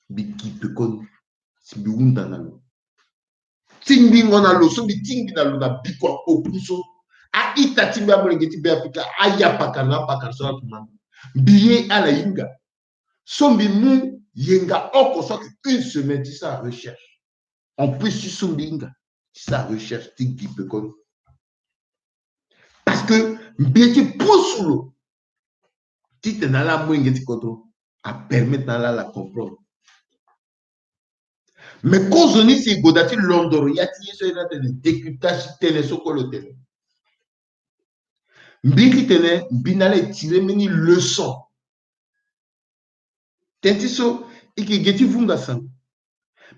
mbi gi pekoni, si mbi hunda na lo. Tingbingo na lo so mbi tingbi na lo na bikua oku so, a-ita ti mbi amolenge ti Beafrika, aya pakara na apakara so ala yeke ma mbi. Mbi ye ala hinga. So mbi mu yenga oko so ayeke une semaine ti sara recherche. En plus ti so mbi hinga ti sara recherche ti gi pekoni. Parce que mbi ye ti pusu lo titene ala amolenge ti kodro, apermettre na ala ala comprendre. Mais kozoni si e gue daa ti londoro ya ti ye so e na tene décryptage ti tënë so kue lo tene. Mbi yeke tene mbi na ala e tire mbeni leçon. Tënë ti so e yeke ge ti vunga sango.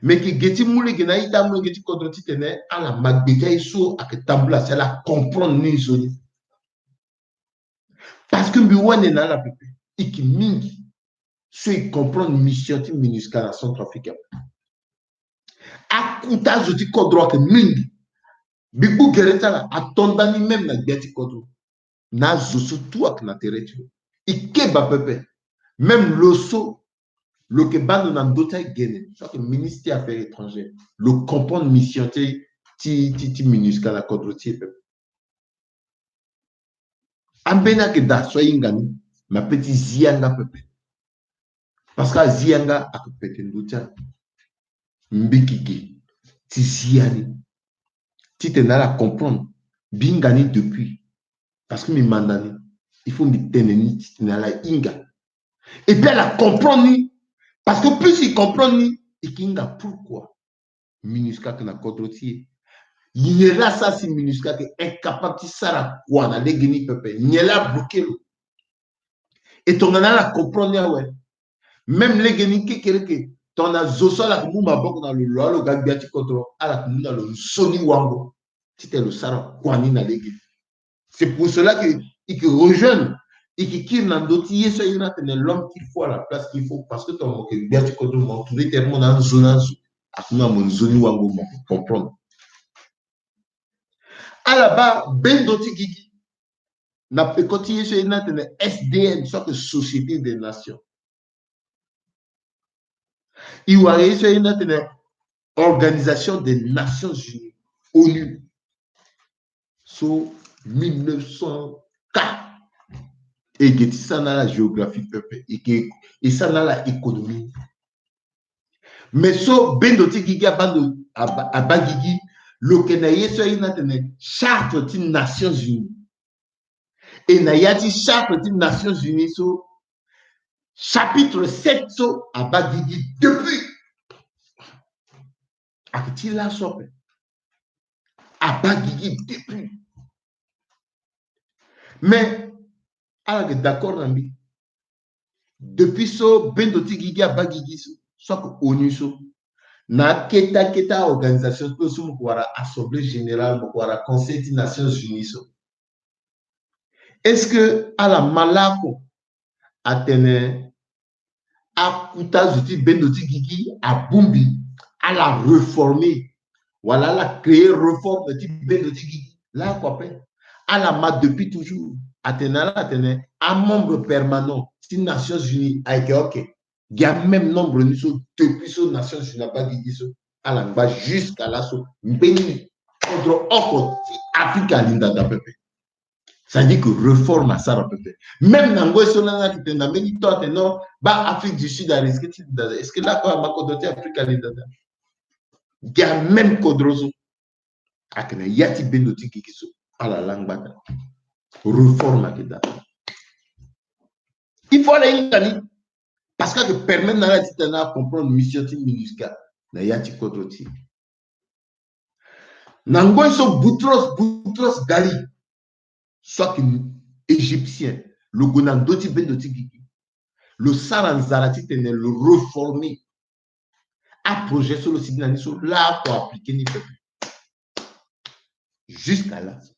Me e yeke ge ti mu lege na a-ita amolenge ti kodro titene ala ma gbe ti aye so ayeke tambula si ala comprendre ni nzoni. Parce que mbi wani na ala pepe, e yeke mingi so e comprendre mission ti MINUSCA na Centrafrique. Akuta zo ti kodro ayeke mingi. Mbi gbu gere ti ala, ato nda ni même na gbia ti kodro. Na azo so tout ayeke na tere ti lo. E keba pepe. Même lo so lo yeke baa ndo na ndö ti agene so ayeke ministre ti affaires étrangères, lo comprendre mission ti, ti, ti, ti MINUSCA na kodro ti e pepe. Ambeni ayeke daa so ahinga ni, me ape ti zi yanga pepe. Parce que azi yanga ayeke pete ndö ti ala. Mbi yeke ge ti zi ya ni titene ala comprendre. Mbi hinga ni depuis. Parce que mbi manda ni. Il faut mbi tene ni titene ala hinga. Et puis ala comprendre ni. Parce que plus e comprendre ni, e yeke hinga pourquoi MINUSCA ayeke na kodro ti e. Nyen laa asara si MINUSCA ayeke incapable ti sara kua na lege ni pepe? Nyen laa abloqué lo? Et tongana ala comprendre ni awe. Même lege ni kekereke, tongana zo so ala yeke mu maboko na lo, lo aloga gbia ti kodro, ala yeke mu na lo nzoni wango. Titene lo sara kua ni na lege. C'est pour cela que il ke rejoindre, il ke kiri na ndö ti ye so aye ni atene l'homme qu'il faut à la place qu'il faut, parce que tongana mo yeke gbia ti kodro, mo entouré tellement na nzoni azo, akomi na mo nzoni wango, mo yeke comprendre. Ala baa bendo ti gigi na peko ti ye so aye ni atene S D N, so ayeke Société des Nations. E wara ye so aye ni atene Organisation des Nations Unies, ONU. So mille neuf cents ka. E ge ti sara na ala géographie pepe, e ge, e sara na ala économie. Mais so bendo ti gigi abaa ndo, aba, abaa gigi, lo yeke na ye so aye ni atene Charte ti Nations Unies. Et na ya ti Charte ti Nations Unies so, chapitre sept so abaa gigi depuis. Ayeke ti laso ape. Abaa gigi depuis. Mais ala yeke d'accord na mbi. Depuis so bendo ti gigi abaa gigi so, so ayeke ONU so, na akete akete organisation so, so mo yeke wara Assemblée Générale, mo yeke wara Conseil ti Nations Unies so, est-ce que ala ma laoko atene akuta zo ti bendo ti gigi abongbi, ala réformer, wala ala créer réforme ti bendo ti gigi? Laoko ape. Ala ma depuis toujours. Atene ala atene amembre permanent ti Nations Unies ayeke, ok. Gi amême nombre ni so depuis so Nations Unies abaa gigi so, ala ngba jusqu'à laso. Mbeni kodro oko ti Afrika alindanda pepe. C'est-à-dire que réforme asara pepe. Même na ngoi so lani ayeke tene na mbeni temps atene non, baa Afrique du Sud arisque ti linda. Est-ce que laoko ama kodro ti Afrika alindanda? Gi amême kodro so. Ayeke na ya ti bendo ti gigi so, ala laa ngbata. Réforme ayeke daa. Il faut ala hinga ni. Parce que ayeke permettre na ala titene ala comprendre mission ti MINUSCA na ya ti kodro ti e. Na ngoi so Boutros, Boutros Ghali, so ayeke égyptien, lo gue na ndö ti bendo ti gigi. Lo sara nzara titene lo réformer aprojet so lo sigi na ni so, laoko appliquer ni pepe. Jusqu'à laso.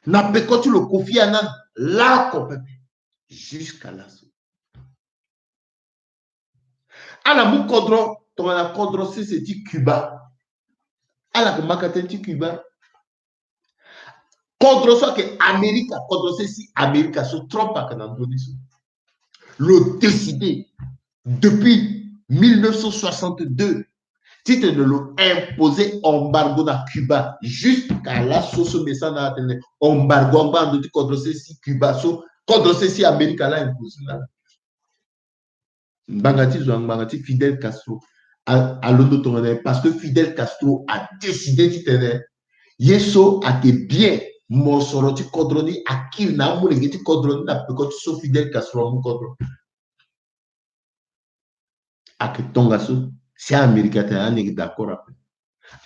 Na peko ti lo Kofi Annan, laoko pepe. Jusqu'à laso. Ala mu kodro, tongana kodro sese ti Cuba. Ala yeke maka tënë ti Cuba. Kodro so ayeke Amerika, kodro sese ti Amerika so Trump ayeke na ndö ni so, lo décider depuis mille neuf cent soixante-deux titene lo imposer embargo na Cuba. Jusqu'à laso so mbi sara na ala tene embargo angba na ndö ti kodro sese ti Cuba so kodro sese ti Amerika laa imposer na ala. Ngbanga ti zo, ngbanga ti Fidel Castro. A, alondo tongana nyen? Parce que Fidel Castro adécider titene ye so ayeke bien mosoro ti kodro ni akiri na amolenge ti kodro ni na peko ti so Fidel Castro amu kodro. Ayeke tongaso, si Amerika atene ani yeke d'accord ape.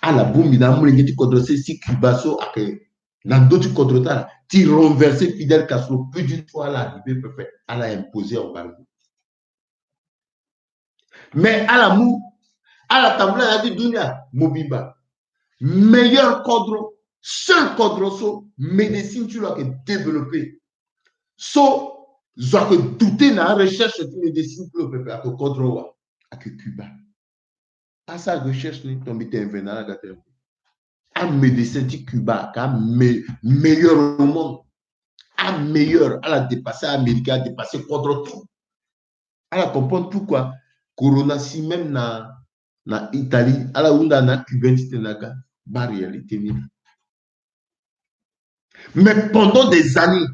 Ala bongbi na amolenge ti kodro sese ti Cuba so ayeke na ndö ti kodro ti ala ti renverser Fidel Castro. Plus d'une fois ala arriver pepe, ala imposer embargo. Mais ala mu, ala tambula na ya ti dunia mobimba. Meilleur kodro, seul kodro so médecine ti lo ayeke développer. So zo ayeke douter na arecherche ti médecine ti lo pepe, ayeke kodro wa? Ayeke Cuba. Asara recherche ni, ton mbi tene ve na ala ga tene amédecin ti Cuba ayeke ame, meilleur au monde. Ameilleur, ala dépasser Américain, ala dépasser kodro tout. Ala comprendre pourquoi Corona si même na, na Italie, ala hunda na Cubain titene aga baa réalité ni. Mais pendant des années,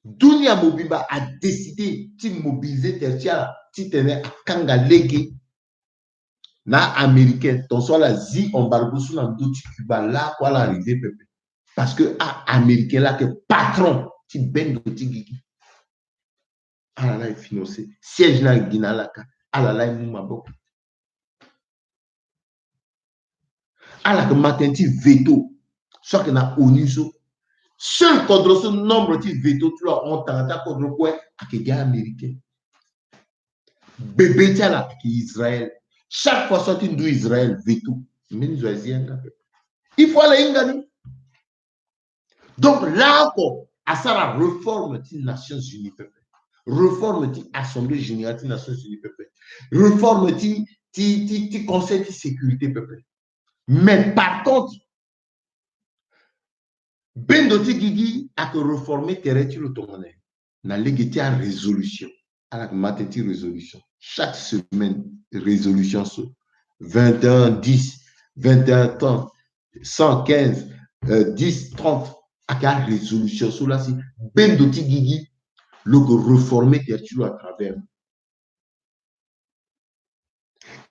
dunia mobimba adécider ti mobiliser tere ti ala titene akanga lege na Américain, ton so ala zi embargo so na ndö ti Cuba, lakue ala arriver pepe. Parce que a-Américain laa ayeke patron ti bendo ti gigi. Ala laa e financer. Siège ni ayeke gi na ala kâ. Ala laa e mu maboko. Ala yeke ma tënë ti veto so ayeke na ONU so. Seul kodro so nombre ti veto ti lo ahon tanga ti akodro kue, ayeke gi américain. Bébé ti ala ayeke Israël. Chaque fois so ti ndu Israël veto, mbeni zo azi yanga pepe. Il faut ala hinga ni. Donc laoko asara réforme ti Nations Unies pepe, réforme ti Assemblée Générale ti Nations Unies pepe, réforme ti ti ti ti Conseil ti sécurité pepe. Mais par contre, bendo ti gigi ayeke réformer tere ti lo tongana nyen? Na lege ti arésolution. Ala yeke ma tënë ti résolution. Chaque semaine, résolution so, vingt et un dix, vingt et un trente, cent quinze, euh, dix trente. Ayeke arésolution so laa si bendo ti gigi lo yeke réformer tere ti lo à travers.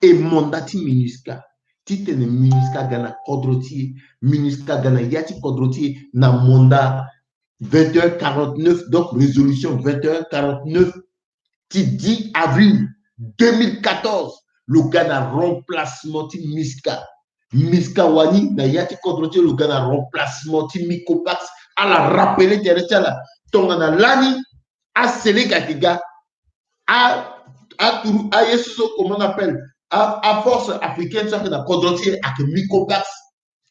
E mandat ti MINUSCA, titene MINUSCA aga na kodro ti e, MINUSCA aga na ya ti kodro ti e na mandat vingt et un quarante-neuf, donc résolution vingt et un quarante-neuf ti dix avril deux mille quatorze, lo ga na remplacement ti MISCA. MISCA wani na ya ti kodro ti e lo ga na remplacement ti MICOPACS. Ala rappeler tere ti ala tongana lani aSénégal ayeke ga, a aturu aye so so, comment on appelle, a aforce africaine so ayeke na kodro ti e ayeke MICOPACS.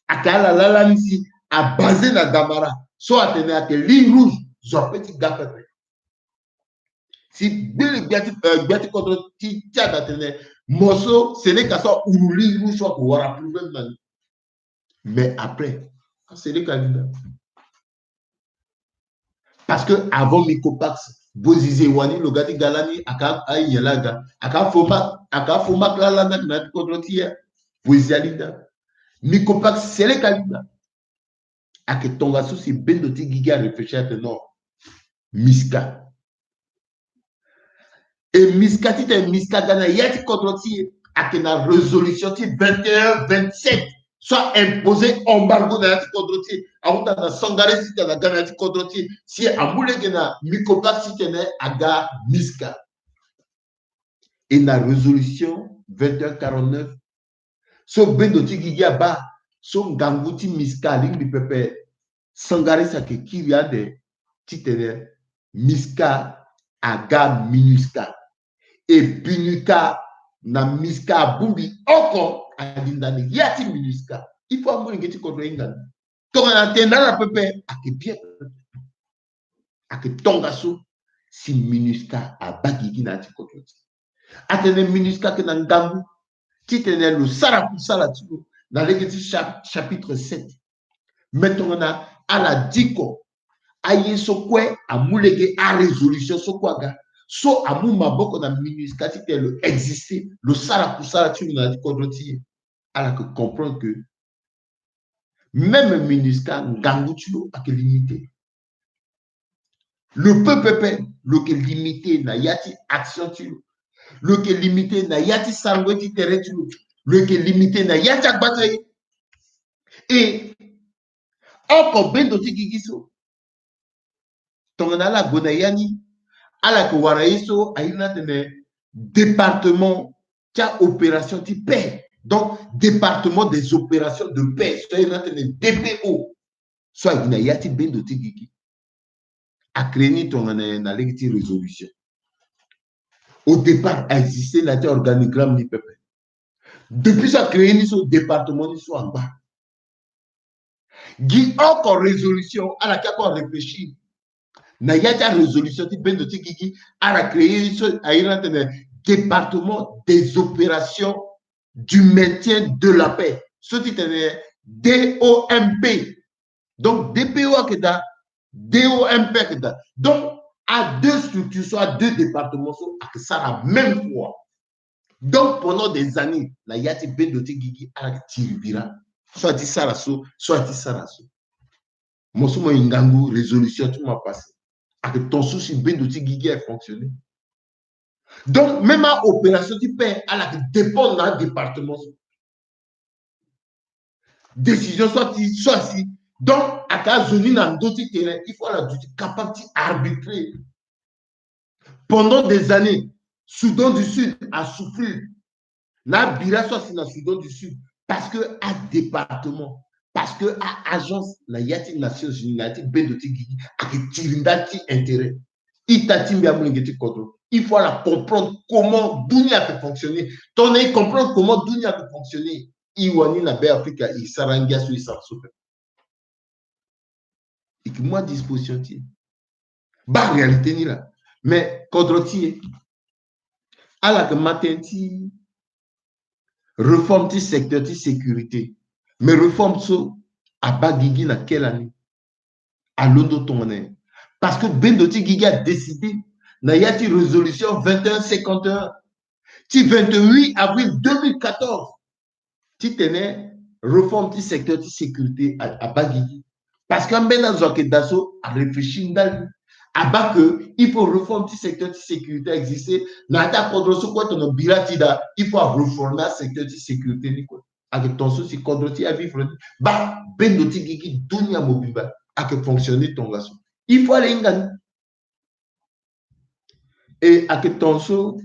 Ayeke ala laa lani si abasé na Damara, so atene ayeke ligne rouge, zo ape ti ga pepe. Si gbele gbia ti, euh, gbia ti kodro ti, ti aga atene mo so Sénégal so ahuru ligne rouge so ayeke wara problème na ni. Mais après, aSénégal alinda. Parce que avant MICOPACS, Bozizé wani lo ga ti ga lani, ayeke anyen laa aga, ayeke afo ma, ayeke afo ma lala na ti kodro ti e. Bozizé alinda. MICOPACS Sénégal alinda. Ayeke tongaso si bendo ti gigi aréfléchir atene non, MISCA. E MISCA, titene MISCA aga na ya ti kodro ti e, ayeke na résolution ti vingt et un vingt-sept so a imposer embargo na ya ti kodro ti e. Ahunda na Sangaré titene aga na ya ti kodro ti e, si amu lege na MICOPACS titene aga MISCA. E na résolution vingt et un quarante-neuf so bendo ti gigi abaa, so ngangu ti MISCA alingbi pepe, Sangaré si ayeke kiri ande titene MISCA aga MINUSCA. E BINUCA na MISCA abongbi oko, alinda ni ya ti MINUSCA. Il faut amolenge ti kodro ahinga ni. Tongana atene na ala pepe, ayeke bien pepe. Ayeke tongaso si MINUSCA abaa gigi na ya ti kodro ti e. Atene MINUSCA ayeke na ngangu titene lo sara kusala ti lo na lege ti cha-, chapitre sept. Mais tongana ala diko, aye so kue amu lege arésolution so kue aga, so amu maboko na MINUSCA titene lo exister, lo sara kusala ti lo na ya ti kodro ti e. Ala yeke comprendre que même MINUSCA, ngangu ti lo ayeke limité. Lo peut pepe, lo yeke limité na ya ti action ti lo. Lo yeke limité na ya ti sarango ye ti tere ti lo. Lo yeke limité na ya ti agbata ye. E oko bendo ti gigi so, tongana ala gue na ya ni, ala yeke wara ye so airi ni atene département ti aopération ti paix. Donc, département des opérations de paix, so airi ni atene D P O. So ayeke na ya ti bendo ti gigi. Acréer ni tongana nyen? Na lege ti résolution. Au départ, a exister na ya ti organigramme ni pepe. Depuis so acréer ni so, département ni so angba. Gi oko résolution, ala ke oko aréfléchir na ya ti arésolution ti bendo ti gigi, ala créer so airi ni atene département des opérations du maintien de la paix. So ti tene D O M P. Donc D P O ayeke daa, D O M P ayeke daa. Donc a deux structures so, a deux départements so ayeke sara même fois. Donc pendant des années, na ya ti bendo ti gigi ala yeke tiri bira. So a ti sara so, so a ti sara so. Mo so mo ye ngangu résolution ti mo apasser. Ayeke ton so si bendo ti gigi aye fonctionner. Donc même aopération ti paix, ala yeke dépendre na adépartement so. Décision so a ti, so a si. Donc ayeke azo ni na ndö ti terrain, il faut ala duti capable ti arbitrer. Pendant des années, Soudan du Sud asouffrir. Na abira so asi na Soudan du Sud, parce que adépartement, parce que aagence na ya ti Nations Unies, na ya ti bendo ti gigi, ayeke tiri nda ti intérêt. Ita ti mbi amolenge ti kodro, il faut ala comprendre comment dunia ayeke fonctionner. Tongana e comprendre comment dunia ayeke fonctionner, e wani na Be Afrika e sara ngia so e sara so pe. E yeke mu adisposition ti e. Baa réalité ni laa. Mais kodro ti e, ala yeke ma tënë ti réforme ti secteur ti sécurité. Mais réforme so abaa gigi na quelle année? Alondo tongana nyen? Parce que bendo ti gigi adécidé na ya ti résolution vingt et un cinquante et un ti vingt-huit avril deux mille quatorze titene réforme ti secteur ti sécurité a- abaa gigi. Parce que ambeni azo ayeke daa so aréfléchir ndali, abaa que il faut réforme ti secteur ti sécurité exister. Na ya ti akodro so kue tongana bira ti daa, il faut aréformer asecteur ti sécurité ni kue. Ayeke ton so si kodro ti e avivre ni. Baa bendo ti gigi dunia mobimba ayeke fonctionner tongaso. Il faut ala hinga ni. E ayeke ton so,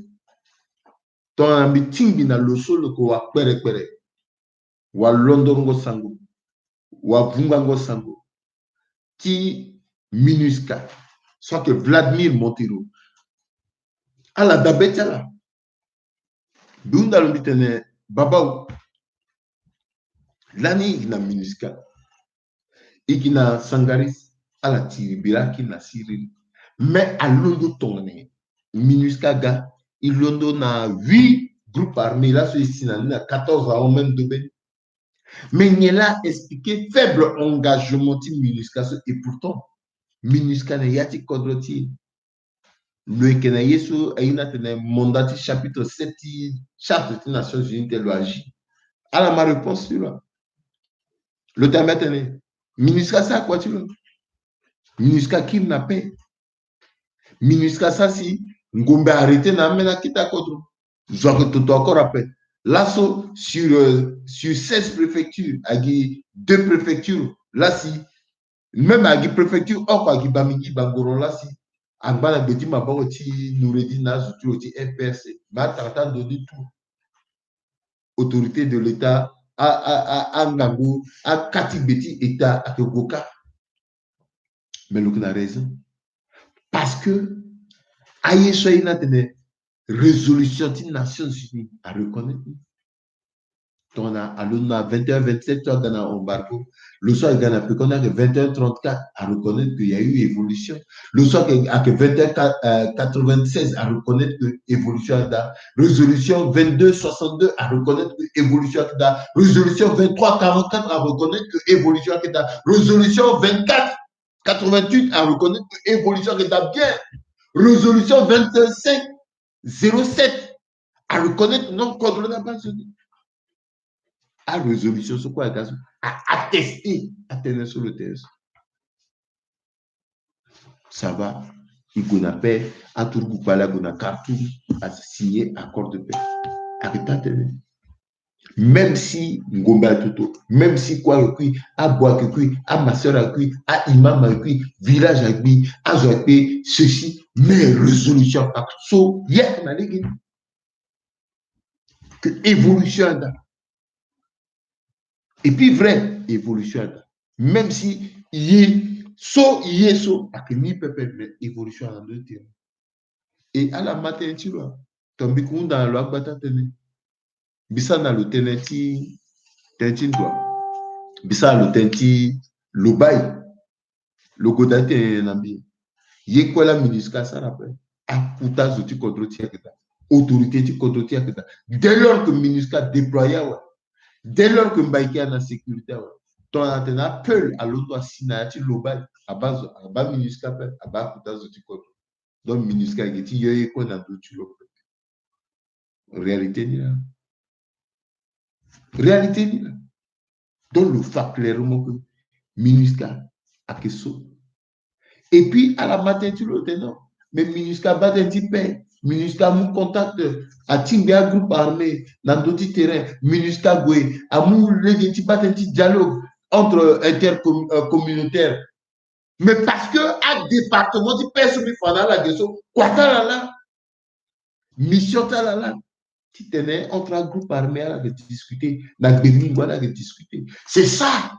tongana mbi tingbi na lo so lo yeke wa kperekpere, wa londorongo sango, wa vungango sango ti MINUSCA so ayeke Vladimir Montero. Ala dabe ti ala. Mbi hunda lo mbi tene, babau, lani e yeke na MINUSCA, e yeke na Sangaris, ala tiri bira akiri na siriri. Mais alondo tongana nyen? MINUSCA aga, e londo na huit groupes armés, laso e si na ni na quatorze avant même Dobe. Mais nyen laa expliquer faible engagement ti MINUSCA so? Et pourtant MINUSCA na ya ti kodro ti e. Lo yeke na ye so aye ni atene mandat ti chapitre sept ti charte ti Nations Unies ti tene lo agir. Ala ma réponse ti lo. Lo tene mbi atene MINUSCA asara kua ti lo? MINUSCA akiri na paix. MINUSCA asara si ngombe arrêter na ambeni akete akodro. Zo ayeke toto encore ape. Laso sur, euh, sur seize préfectures, ayeke gi deux préfectures laa si, même ayeke gi préfecture oko, ayeke gi Bamingui, Bangoron laa si angba na gbe ti maboko ti Noureddine na azo ti lo ti F P R C. Mais atara ti ando ni tout, autorité de l'État, a, a, a, angangu, akâ ti gbe ti État ayeke gue kâ. Mais lo yeke na raison. Parce que aye so aye ni atene résolution ti Nations Unies areconnaître ni. Tongana alondo na vingt et un vingt-sept so aga na embargo, lo so aga na peko ni ayeke vingt et un trente-quatre areconnaître que y a eu évolution. Lo so ayeke, ayeke vingt et un quatre-vingt-seize areconnaître que évolution ayeke daa. Résolution vingt-deux soixante-deux areconnaître que évolution ayeke daa. Résolution vingt-trois quarante-quatre areconnaître que évolution ayeke daa. Résolution vingt-quatre quatre-vingt-huit areconnaître que évolution ayeke daa bien. Résolution vingt-cinq zéro sept areconnaître non, kodro ni abaa so ni. Arésolution so kue aga so a-attester atënë so lo tene so. Ça va, e gue na paix, aturugu kpale ague na Khartoum, asigner accord de paix. Ayeke taa tënë. Même si ngombe ayeke toto, même si kue ayeke kui, abo ayeke kui, amasseur ayeke kui, a-imam ayeke kui, village ayeke kui, azo ayeke kui, ceci, mais résolution ayeke so, ye ayeke na lege ni. Que évolution ayeke daa. Et puis vrai, évolution ayeke daa. Même si e ye so, e ye so ayeke ni pepe, mais évolution ayeke na ndö ti tene. E ala ma tënë ti lo. Tongana mbi yeke hunda na lo agbata tënë, mbi sara na lo tënë ti, tënë ti ndoa. Mbi sara na lo tënë ti lobai. Lo goda ti tene na mbi, ye kue laa MINUSCA asara ape, akuta zo ti kodro ti e ayeke daa, autorité ti kodro ti e ayeke daa. Dès lors que MINUSCA adéployer awe, dès lors que Mbaïké ayeke na sécurité awe, tongana atene apeul alondo asi na ya ti lobai, abaa zo, abaa MINUSCA ape, abaa akuta zo ti kodro. Donc MINUSCA ayeke ti yo ye kue na ndö ti lo. Réalité ni laa. Réalité ni laa. Donc lo fa clairement que MINUSCA ayeke so. Et puis ala ma tënë ti lo tene non, mais MINUSCA abaa tënë ti paix. MINUSCA amu contact, atingbi agroupe armé na ndö ti terrain. MINUSCA ague amu lege ti baa tënë ti dialogue entre intercommunautaire. Mais parce que adépartement ti paix so mbi fa na ala ge so, kua ti ala laa, mission ti ala laa, ti tene entre agroupe armé ala yeke discuter, na gbe mingo ala yeke discuter. C'est ça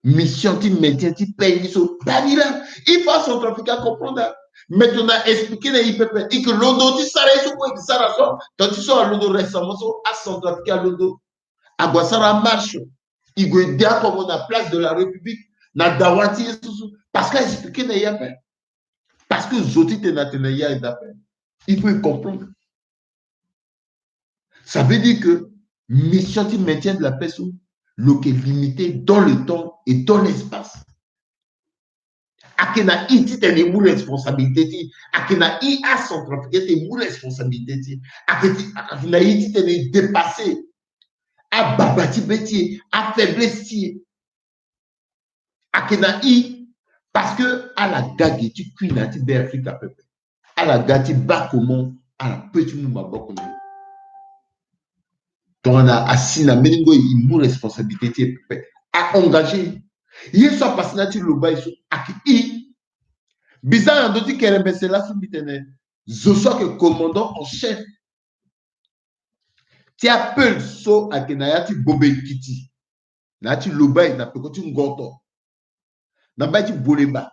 mission ti maintien ti paix ni so. Baa ni laa, il faut acentrafricain acomprendre. Mais tongana expliquer na i pepe, i ke londo ti sara ye so kue, i ke sara so, tant ti so alondo récemment so, aCentrafrique alondo, ague asara amarche, i gue aider akongo na Place de la République, na dawa ti ye so so, parce que a expliquer na i ape. Parce que zo ti tene atene na i aye ape. Il faut comprendre. Ça veut dire que mission ti maintien de la paix so, lo ke limité dans le temps et dans l'espace. Ayeke na i titene i mu responsabilité ti e. Ayeke na i aCentrafricain ti e mu responsabilité ti e. Ayeke ti, ayeke na i titene i dépasser ababa ti be ti e, afaiblesse ti e. Ayeke na i, parce que ala ga ge ti kui na ya ti Beafrika pepe. Ala ga ti baa comment ala peut ti mu maboko na e. Tongana asi na mbeni ngoi, i mu responsabilité ti e pepe. A engagé. Ye so apasé na ya ti loba e so ayeke i. Bizarre na ndö ti kerembese laso mbi tene zo so ayeke commandant en chef ti apeuple so ayeke na ya ti Bombekiti, na ya ti Lobaye, na peko ti Ngoto, na mbai ti Bolemba.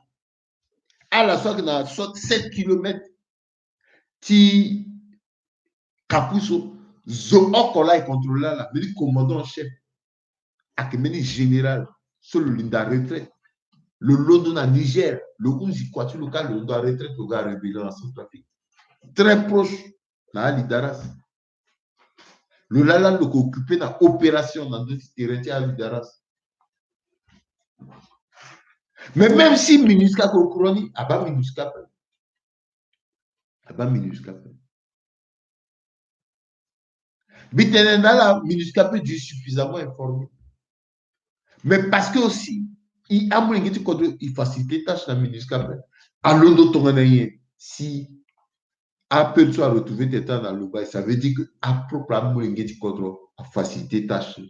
Ala so ayeke na so sept kilomètres ti Kapu so, zo oko laa e contrôler ala. Mbeni commandant en chef ayeke mbeni général so lo linda retraite. Lo londo na Niger, lo hunzi kua ti lo kâ, lo londo aretraite, lo ga aréveiller na Centrafrique. Très proche na Ali Daras. Lo laa laa lo ke occupé na opération na ndö ti terrain ti Ali Daras. Mais même si MINUSCA ke au courant ni, abaa MINUSCA pe. Abaa MINUSCA pe. Mbi tene na ala, MINUSCA pe dû suffisamment informé. Mais parce que aussi, i amolenge ti kodro i facilité tâche na MINUSCA pe. Alondo tongana nyen? Si apeuple so aretrouver tene ti ala na Lobaye, ça veut dire que apropre amolenge ti kodro afacilité tâche.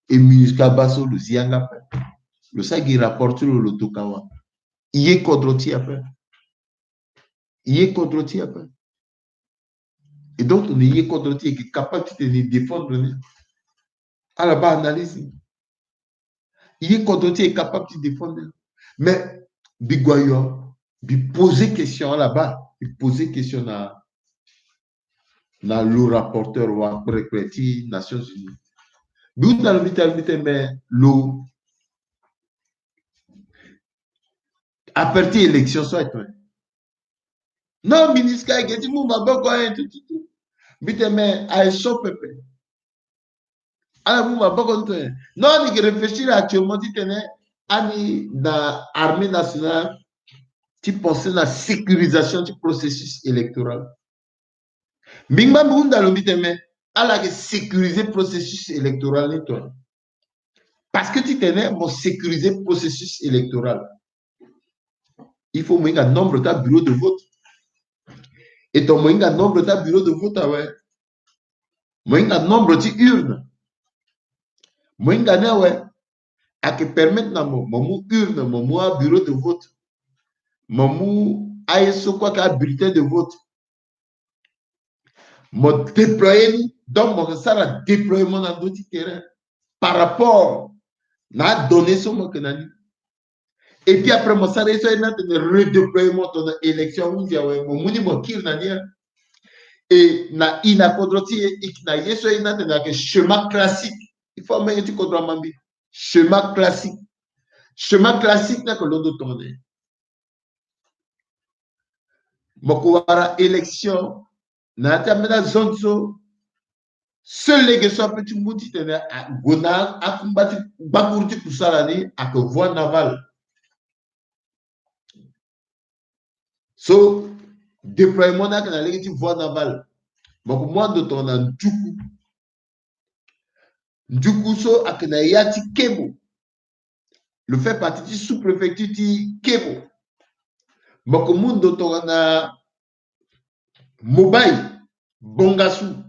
Et MINUSCA baa so lo zi yanga pe. Lo sara gi rapport ti lo, lo toka wa. I ye kodro ti e ape. I ye kodro ti e ape. Et donc, tongana i ye kodro ti e, i ke capable titene i défendre ni. Ala baa analyse ni. I ye kodro ti e, i capable ti défendre ni. Mais mbi gue ayo, mbi poser question, ala baa, mbi poser question na, na lo rapporteur wa kprekpre ti Nations Unies. Mbi hunda lo, mbi tene, mbi tene, mais lo, affaire ti élection so aye tongana? Non, MINUSCA ayeke ti mu maboko aye, tout, tout, tout. Mbi tene, mais aye so pepe. Ala mu maboko ni tongana? Non, ni ke réfléchir actuellement titene ani na armée nationale ti penser na sécurisation ti processus électoral. Mbi ngba mbi hunda lo, mbi tene, mais ala ke sécuriser processus électoral ni tongana? Parce que titene mo sécuriser processus électoral, il faut mo hinga nombre ti abureau de vote. Et tongana mo hinga nombre ti abureau de vote awe, mo hinga nombre ti urne. Mo hinga ni awe, ayeke permettre na mo, mo mu urne, mo mu abureau de vote, mo mu aye so kue ayeke abulletin de vote. Mo déployer ni, donc mo ke sara déploiement na ndö ti terrain par rapport na adonnée so mo yeke na ni. Et puis après, mo sara ye so aye ni atene redéploiement, tongana élection ahunzi awe, mo mu ni mo kiri na ni. Et na i na kodro ti e, i yeke na ye so aye ni atene ayeke schéma classique. Il faut amenge ti kodro ama mbi. Schéma classique. Schéma classique ni ayeke londo tongana nyen? Mo ke wara élection na ya ti ambeni azone so, seul lege so ape ti mu titene ague na akungba ti gbakuru ti kusala ni ayeke voie navale. So déploiement ni ayeke na lege ti voie navale. Mo ke mu ando tongana Nduku. Nduku so ayeke na ya ti Kebo. Lo fait partie ti sous-préfecture ti Kebo. Mo ke mu ndo tongana Mobaye, Bongassou.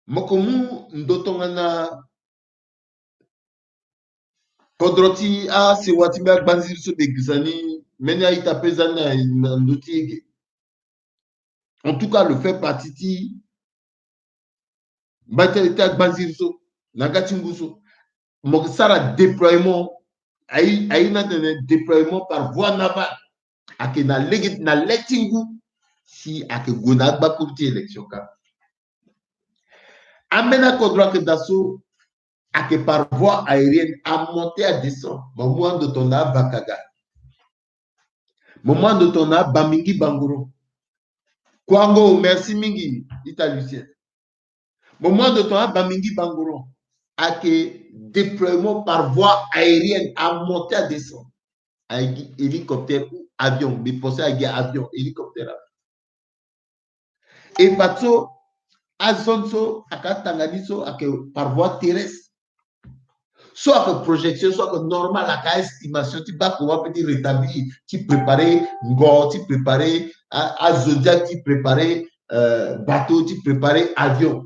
Mo ke mu ndo tongana kodro ti asewa ti mbi agbanziri so mbi gisa ni, mbeni a-ita pe za ni na, na ndö ti e ge. En tout cas, lo fait partie ti mbai ti, ti agbanziri so na yanga ti ngu so. Mo ke sara déploiement, aye, aye ni atene déploiement par voie navale. Ayeke na lege na le ti ngu si ayeke gue na agbakuru ti élection kâ. Ambeni akodro ayeke daa so, ayeke par voie aérienne, amonté, adescend. Mo mu ando tongana avakaga. Mo mu ando tongana abamingi bangoro. Kuango, merci mingi, ita Lucien. Mo mu ando tongana abamingi bangoro. Ayeke déploiement par voie aérienne, amonté, adescend. Ayeke gi hélicoptère ou avion, mbi pense ayeke gi avion, hélicoptère. E fadeso, azone so ayeke atanga ni so ayeke par voie terrestre. So ayeke projection, so ayeke normal, ayeke estimation ti baa comment ape ti rétablir, ti préparer ngo, ti préparer a, a Zodiac, ti préparer, euh, bateau, ti préparer avion.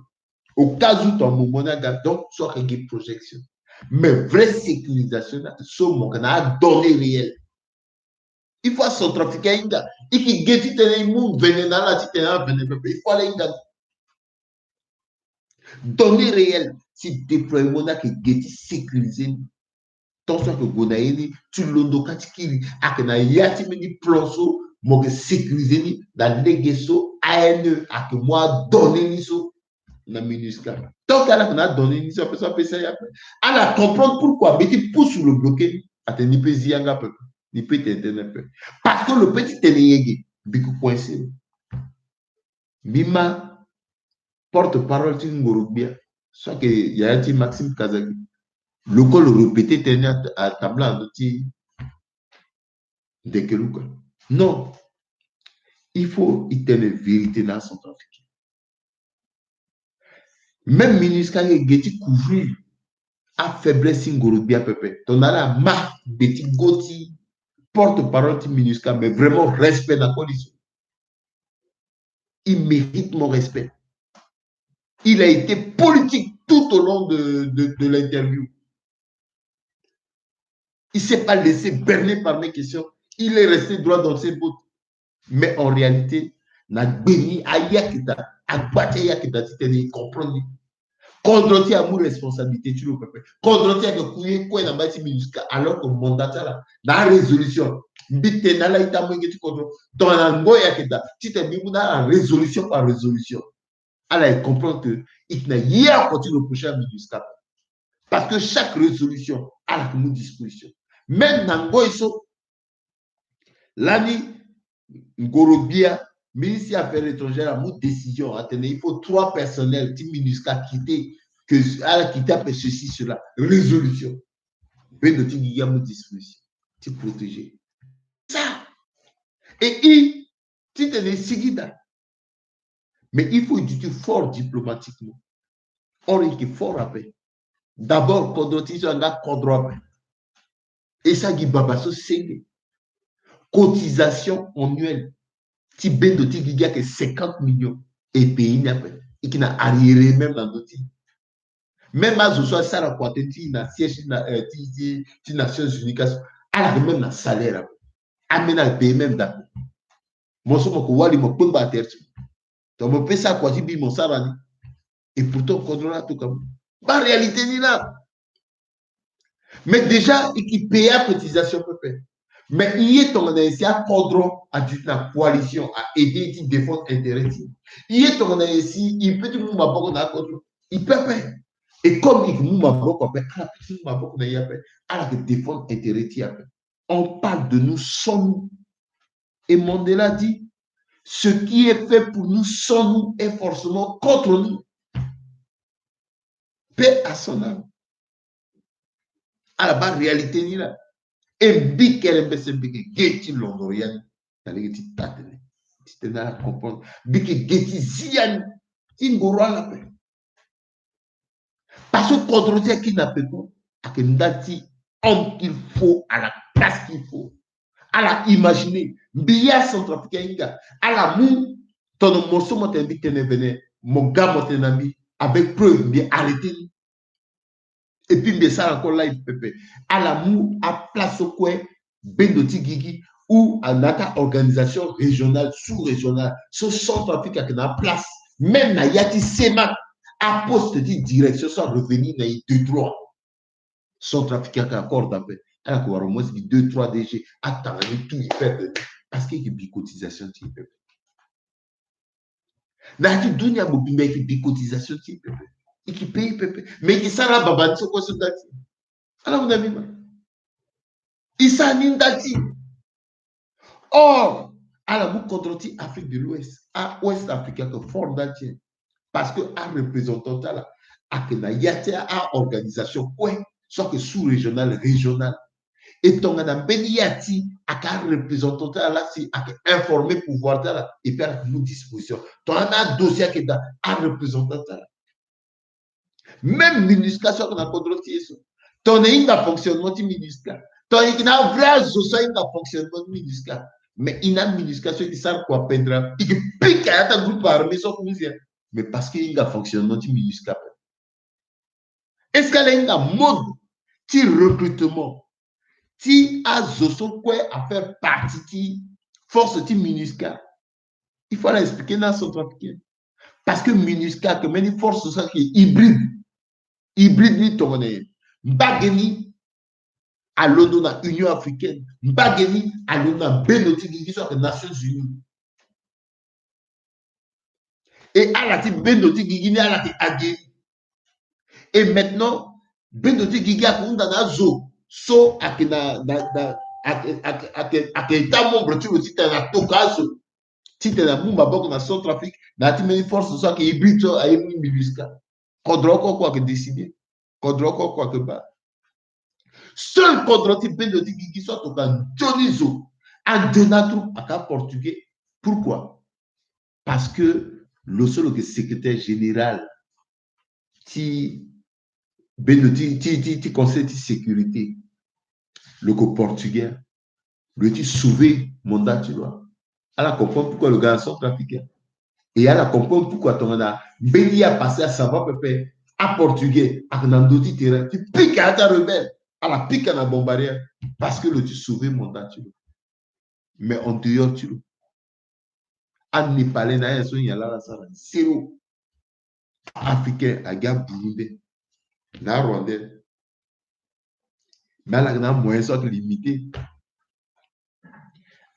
Au cas où ton moment ni aga, donc so ayeke gi projection. Mais vraie sécurisation ni ayeke so mo yeke na adonnée réelle. Il faut acentrafricain ahinga. E yeke gi titene e mu mvene na ala titene avene pepe. Il faut ala hinga ni. Données réelles ti déploiement ni ayeke gi ti sécuriser ni. Tant so ayeke gue na ye ni ti londo kâ ti kiri, ayeke na ya ti mbeni plan so mo yeke sécuriser ni. Na lege so A N E ayeke mu adonnée ni so na MINUSCA. Tant que ala yeke na adonnée ni so ape, so apesa ye ape, ala comprendre pourquoi mbi ti pousse lo bloquer ni. Atene ni peut zi yanga pepe, ni peut tene tënë pepe. Parce que lo peut ti tene nyen ge, mbi yeke coincer lo. Mbi ma porte-parole ti Ngoro-Gbia so ayeke yaya ti Maxime Kazadi. Lo kue lo répéter tënë ni a, atambula na ndö ti Ndekeluka. Non. Il faut e tene vérité na acentrafricain. Même MINUSCA ayeke gi ti couvrir afaiblesse ti Ngoro-Gbia pepe. Tongana ala ma gbe ti go ti porte-parole ti MINUSCA, mais vraiment respect na koli so. Il mérite mon respect. Il a été politique tout au long de, de, de l'interview. Il s'est pas laissé berner par mes questions. Il est resté droit dans ses bottes. Mais en réalité, na gbe ni ayeke daa, agba ti ayeke daa titene e comprendre ni. Kodro ti e amu responsabilité ti lo pepe. Kodro ti e ayeke ku ye kue na mbage ti MINUSCA, alors que mandat ti ala na arésolution. Mbi tene na ala ita molenge ti kodro, tongana ngoi ayeke daa titene mbi mu na ala résolution par résolution. Ala e comprendre que e yeke na ye oko ti reprocher MINUSCA. Parce que chaque résolution, ala yeke mu disposition. Même na ngoi so, lani Ngoro-Gbia, ministre ti affaires étrangères amu décision, atene il faut trois personnels ti MINUSCA quitter, que ala quitter ape ceci, cela. Résolution. Bendo ti gigi amu disposition ti protéger. Ça. Et i, titene e sigi daa. Mais il faut e duti fort diplomatiquement. Or e yeke fort ape. D'abord, kodro ti so anga kodro ape. E sa gi baba so senge. Cotisation annuelle ti bendo ti gigi ayeke cinquante millions. E pays ni ape. E yeke na arriéré même na ndö ti. Même azo so asara kua tënë ti na siège ti na, euh, ti, ti, ti Nations Unies ka so, ala yeke même na salaire ape. Ambeni apaye même daa. Mo so mo yeke wali mo kpengba na terre ti mo. Donc mo peut sara kua ti mbi mo sara ni. Et pourtant kodro laa atoka mo. Ba réalité ni laa. Mais déjà e yeke payer acotisation pepe. Mais e ye tongana nyen si akodro aduti na coalition a aider ti défendre intérêt ti e? E ye tongana nyen si e peut ti mu maboko na akodro? E peut ape. Et comme e yeke mu maboko ape, ala peut ti mu maboko na e ape. Ala yeke défendre intérêt ti e ape. On parle de nous sans nous. Et Mandela dit, ce qui est fait pour nous sans nous est forcément contre nous. Paix à son âme. Ala baa réalité ni laa. E mbi kere mbese mbi yeke ge ti londoro ya ni na lege ti taa tënë. Ti tene ala comprendre. Mbi yeke ge ti zi ya ni ti ngoro ala ape. Parce que kodro ti akiri na peko ayeke ndali ti homme qu'il faut à la place qu'il faut. Ala imaginer mbi ya Centrafricain hinga, ala mu tono mo so mo tene mbi tene vene, mo ga mo tene na mbi avec preuve, mbi arrêter ni. Et puis mbi sara encore live pepe. Ala mu aplace so kue bendo ti gigi ou na ata organisation régionale, sous-régionale, so Centrafrique ayeke na place. Même na ya ti CEMAC, aposte ti direction so arevenir na e deux trois. Centrafrique ayeke accord ape. Ala yeke wara au moins deux trois D G atanga ni tout, e perdre ni. Parce que e yeke bi cotisation ti e pepe. Na ya ti dunia mobimba e yeke bi cotisation ti e pepe. E yeke paye pepe. Mais e yeke sara ababa ni so kue so nda ti e. Ala hunda mbi ma. E sara ni nda ti e. Or, ala mu kodro ti Afrique de l'Ouest, a-Ouest africain ayeke fort nda ti e. Parce que areprésentant ti ala ayeke na ya ti a-organisation kue so ayeke sous-régional, régional. E tongana mbeni ya ti ayeke areprésentant ti ala la si ayeke informer pouvoir ti ala, et puis ala yeke mu disposition. Tongana adossier ayeke daa, areprésentant ti ala. Même MINUSCA so ayeke na kodro ti e so, tongana e hinga fonctionnement ti MINUSCA, tongana e yeke na avrai azo so ahinga fonctionnement ti MINUSCA, mais e na MINUSCA so e yeke sara kua pendra, e yeke pika ya ti agroupe armé so akoze. Mais parce que e hinga fonctionnement ti MINUSCA. Est-ce que ala hinga mode ti recrutement ti azo so kue afaire partie ti force ti MINUSCA? Il faut ala expliquer na acentrafricain. Parce que MINUSCA ayeke mbeni force so ayeke hybride. Hybride ni tongana nyen? Mbage ni alondo na Union africaine, mbage ni alondo na bendo ti gigi so ayeke Nations Unies. Et ala ti bendo ti gigi ni ala yeke aguerri. Et maintenant, bendo ti gigi ayeke hunda na azo so ayeke na, na, na, ayeke, ayeke, ayeke, ayeke état membre ti lo titene atoka azo titene amu maboko na Centrafrique, na ya ti mbeni force so ayeke hybride so aye mu MINUSCA. Kodro oko oko ayeke décider. Kodro oko oko ayeke baa. Seul kodro ti bendo ti gigi so atoka nzoni zo, anzoni atroupe ayeke aportugais. Pourquoi? Parce que lo so lo yeke secrétaire général ti bendo ti, ti, ti, ti conseil ti sécurité, lo yeke portugais. Lo ye ti sauver mandat ti lo. Ala comprendre pourquoi lo ga na Centrafrique. Et ala comprendre pourquoi tongana mbeni ye apasser asava pepe, aportugais ayeke na ndö ti terrain ti pika ya ti arebelle. Ala pika na bombardier parce que lo ye ti sauver mandat ti lo. Mais en dehors ti lo, anépalais na ayen so nyen laa ala sara? Zéro. Africain agi aburundais na arwandais. Mais ala yeke na amoyen so ayeke limité.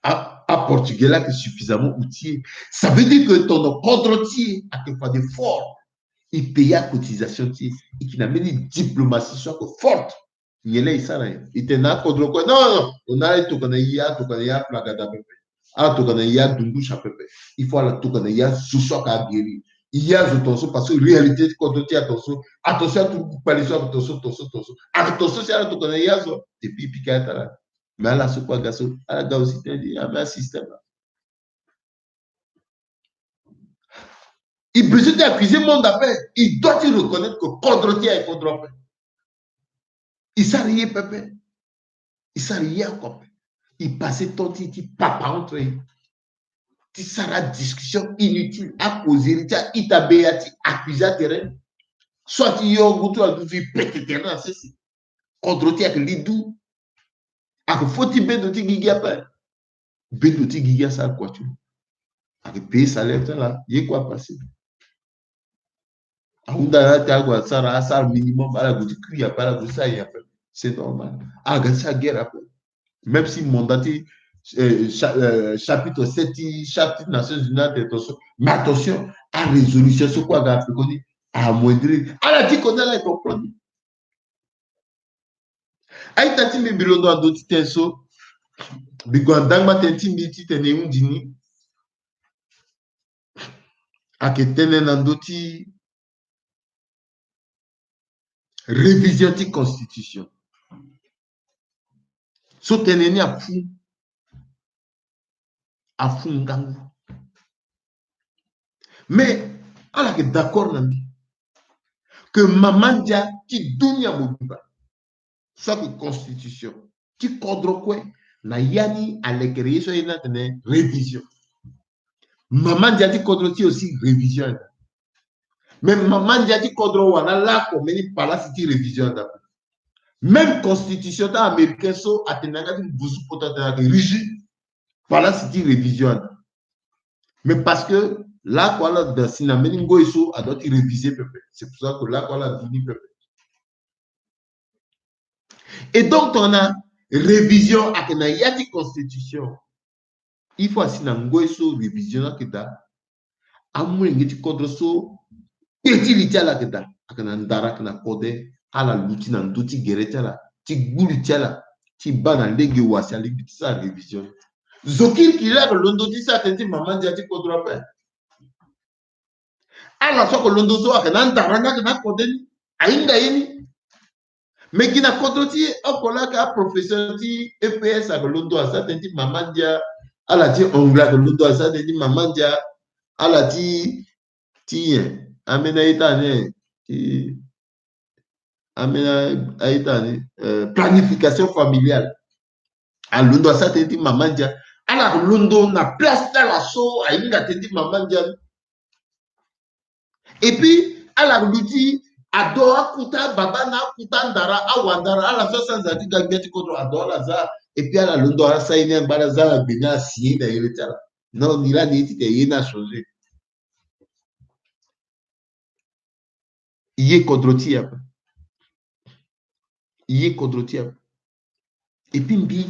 A, aportugais laa ayeke suffisamment outillé. Ça veut dire que tongana kodro ti e ayeke fade fort, e paye acotisation ti e, e yeke na mbeni diplomatie so ayeke forte. Nyen laa e sara nyen? E tene na akodro kue, non, non, non, lo na ala e tokua na e, atokua na e aplagada pepe. Ala tokua na e adungusha pepe. Il faut ala tokua na e azo so ayeke aguerri. E azo tongaso parce que réalité ti kodro ti e atongaso. Atongaso aturugu kpale so ayeke tongaso, tongaso, tongaso. Ayeke tongaso si ala tokua na e azo. Et puis e pika ya ti ala. Mais ala so kue aga so, ala ga aussi tene ti ah mais asystème. E besoin ti accuser monde ape. E doit ti reconnaître que kodro ti e aye kodro ape. E sara ye pepe. E sara ye oko ape. E passer temps ti e ti papa entre e, ti sara discussion inutile, acauserie ti a-ita be ya ti accuser atere. Soit ti yo ngu ti lo aduti pete tere na sese. Kodro ti e ayeke li du. Ayeke faute ti bendo ti gigi ape. Bendo ti gigi asara kua ti lo. Ayeke payer salaire ti ala, ye kue apasser. Ahunda na ala ti ague asara, asara minimum, ala gue ti kui ape, ala gue ti sara nyen ape. C'est normal. Ala ga ti sara guerre ape. Même si mandat ti, euh, cha-, euh, chapitre sept ti charte ti Nations Unies atene tongaso. Mais attention, arésolution so kue aga na pekoni, amoindrir. Ala ti koni ala e comprendre. A-ita ti mbi, mbi londo na ndö ti tënë so, mbi gue na ndangba tënë ti mbi titene e hundi ni. Ayeke tënë na ndö ti révision ti constitution. So tënë ni afu, afu ngangu. Mais ala yeke d'accord na mbi que mama ndia ti dunia mobimba, so ayeke constitution ti kodro kue, na ya ni alekere ye so aye ni atene révision. Mama ndia ti kodro ti e aussi révision aye na. Mais mama ndia ti kodro wala lakue mbeni palasi ti révision aye na. Même constitution ti américain so atene na yanga ti mbuzu poto atene ayeke rigide, palasi ti révision aye na. Mais parce que lakue ala da si na mbeni ngoi so adoit ti réviser pepe. C'est pour ça que lakue ala vini pepe. Et donc tongana révision ayeke na ya ti constitution, Il faut asi na ngoi so révision ni ayeke daa. Amolenge ti kodro so kpe ti li ti ala ayeke daa, ayeke na ndara, ayeke na kode. Ala luti na ndö ti gere ti ala, ti gbu li ti ala, ti baa na lege wa si alingbi ti sara révision. Zo kirikiri laa ayeke londo ti sara tënë ti mama ndia ti kodro ape. Ala so ayeke londo so ayeke na andara ni, ayeke na akode ni, ahinga ye ni. Me gi na kodro ti oko laa ayeke aprofesseur ti E P S ayeke londo asara tënë ti mama ndia. Ala ti anglais ayeke londo asara tënë ti mama ndia. Ala ti, ti nyen, ambeni aye ti tene, ti, ambeni aye ti tene, euh, planification familiale. Alondo asara tënë ti mama ndia. Ala londo na place ti ala so ahinga tënë ti mama ndia ni. Et puis ala luti ado akuta baba na akuta ndara, awandara, ala so asara nzara ti ga gbia ti kodro, ado ala za. Et puis ala londo asara ye ni angba, ala za na gbe ni, asigner na ere ti ala. Non, ni laa ni ye ti tene ye ni achanger. Ye kodro ti e ape. Ye kodro ti e ape. Et puis mbi,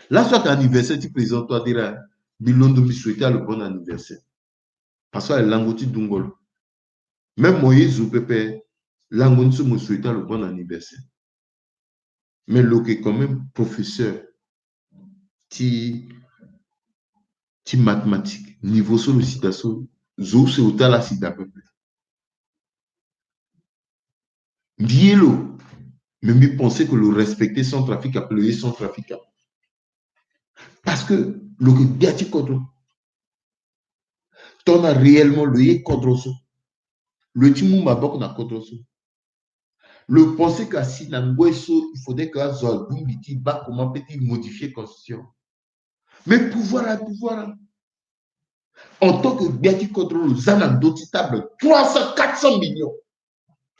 laso ayeke anniversaire ti président Touadéra, mbi londo mbi souhaiter ala bon anniversaire. Parce que ala lango ti dungo lo. Même mo ye zo pepe, lango ni so mo souhaiter ala bon anniversaire. Mais lo yeke quand même professeur ti, ti mathématique. Niveau so lo si daa so, zo use lo ti ala si daa pepe. Mbi ye lo, mais mbi pense que lo respecter Centrafrique, après lo ye Centrafrique. Parce que lo yeke gbia ti kodro. Tongana réellement lo ye kodro so, lo ye ti mu maboko na kodro so, lo pense que asi na ngoi so il faudrait que azo abongbi ti baa comment pe ti modifier constitution. Mais pouvoir aye pouvoir aye. En tant que gbia ti kodro, lo za na ndö ti table trois cents, quatre cents millions.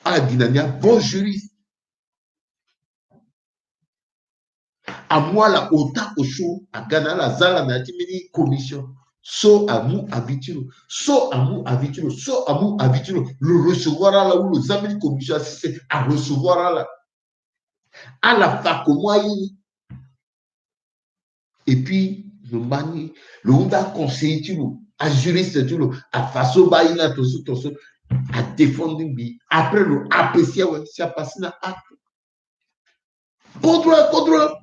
Ala gi na ni abon juriste. Amu ala ota osio, aga na ala, aza ala na ya ti mbeni commission. So amu avis ti lo, so amu avis ti lo, so amu avis ti lo. Lo recevoir ala ou lo za mbeni commission asise, arecevoir ala. Ala fa comment aye ni. Et puis lo mbani, lo hunda aconseiller ti lo, ajuriste ti lo, afa so baa aye ni na tongaso tongaso, adéfendre mbi. Après lo apprécier awe si apasse na acte. Kodro, kodro.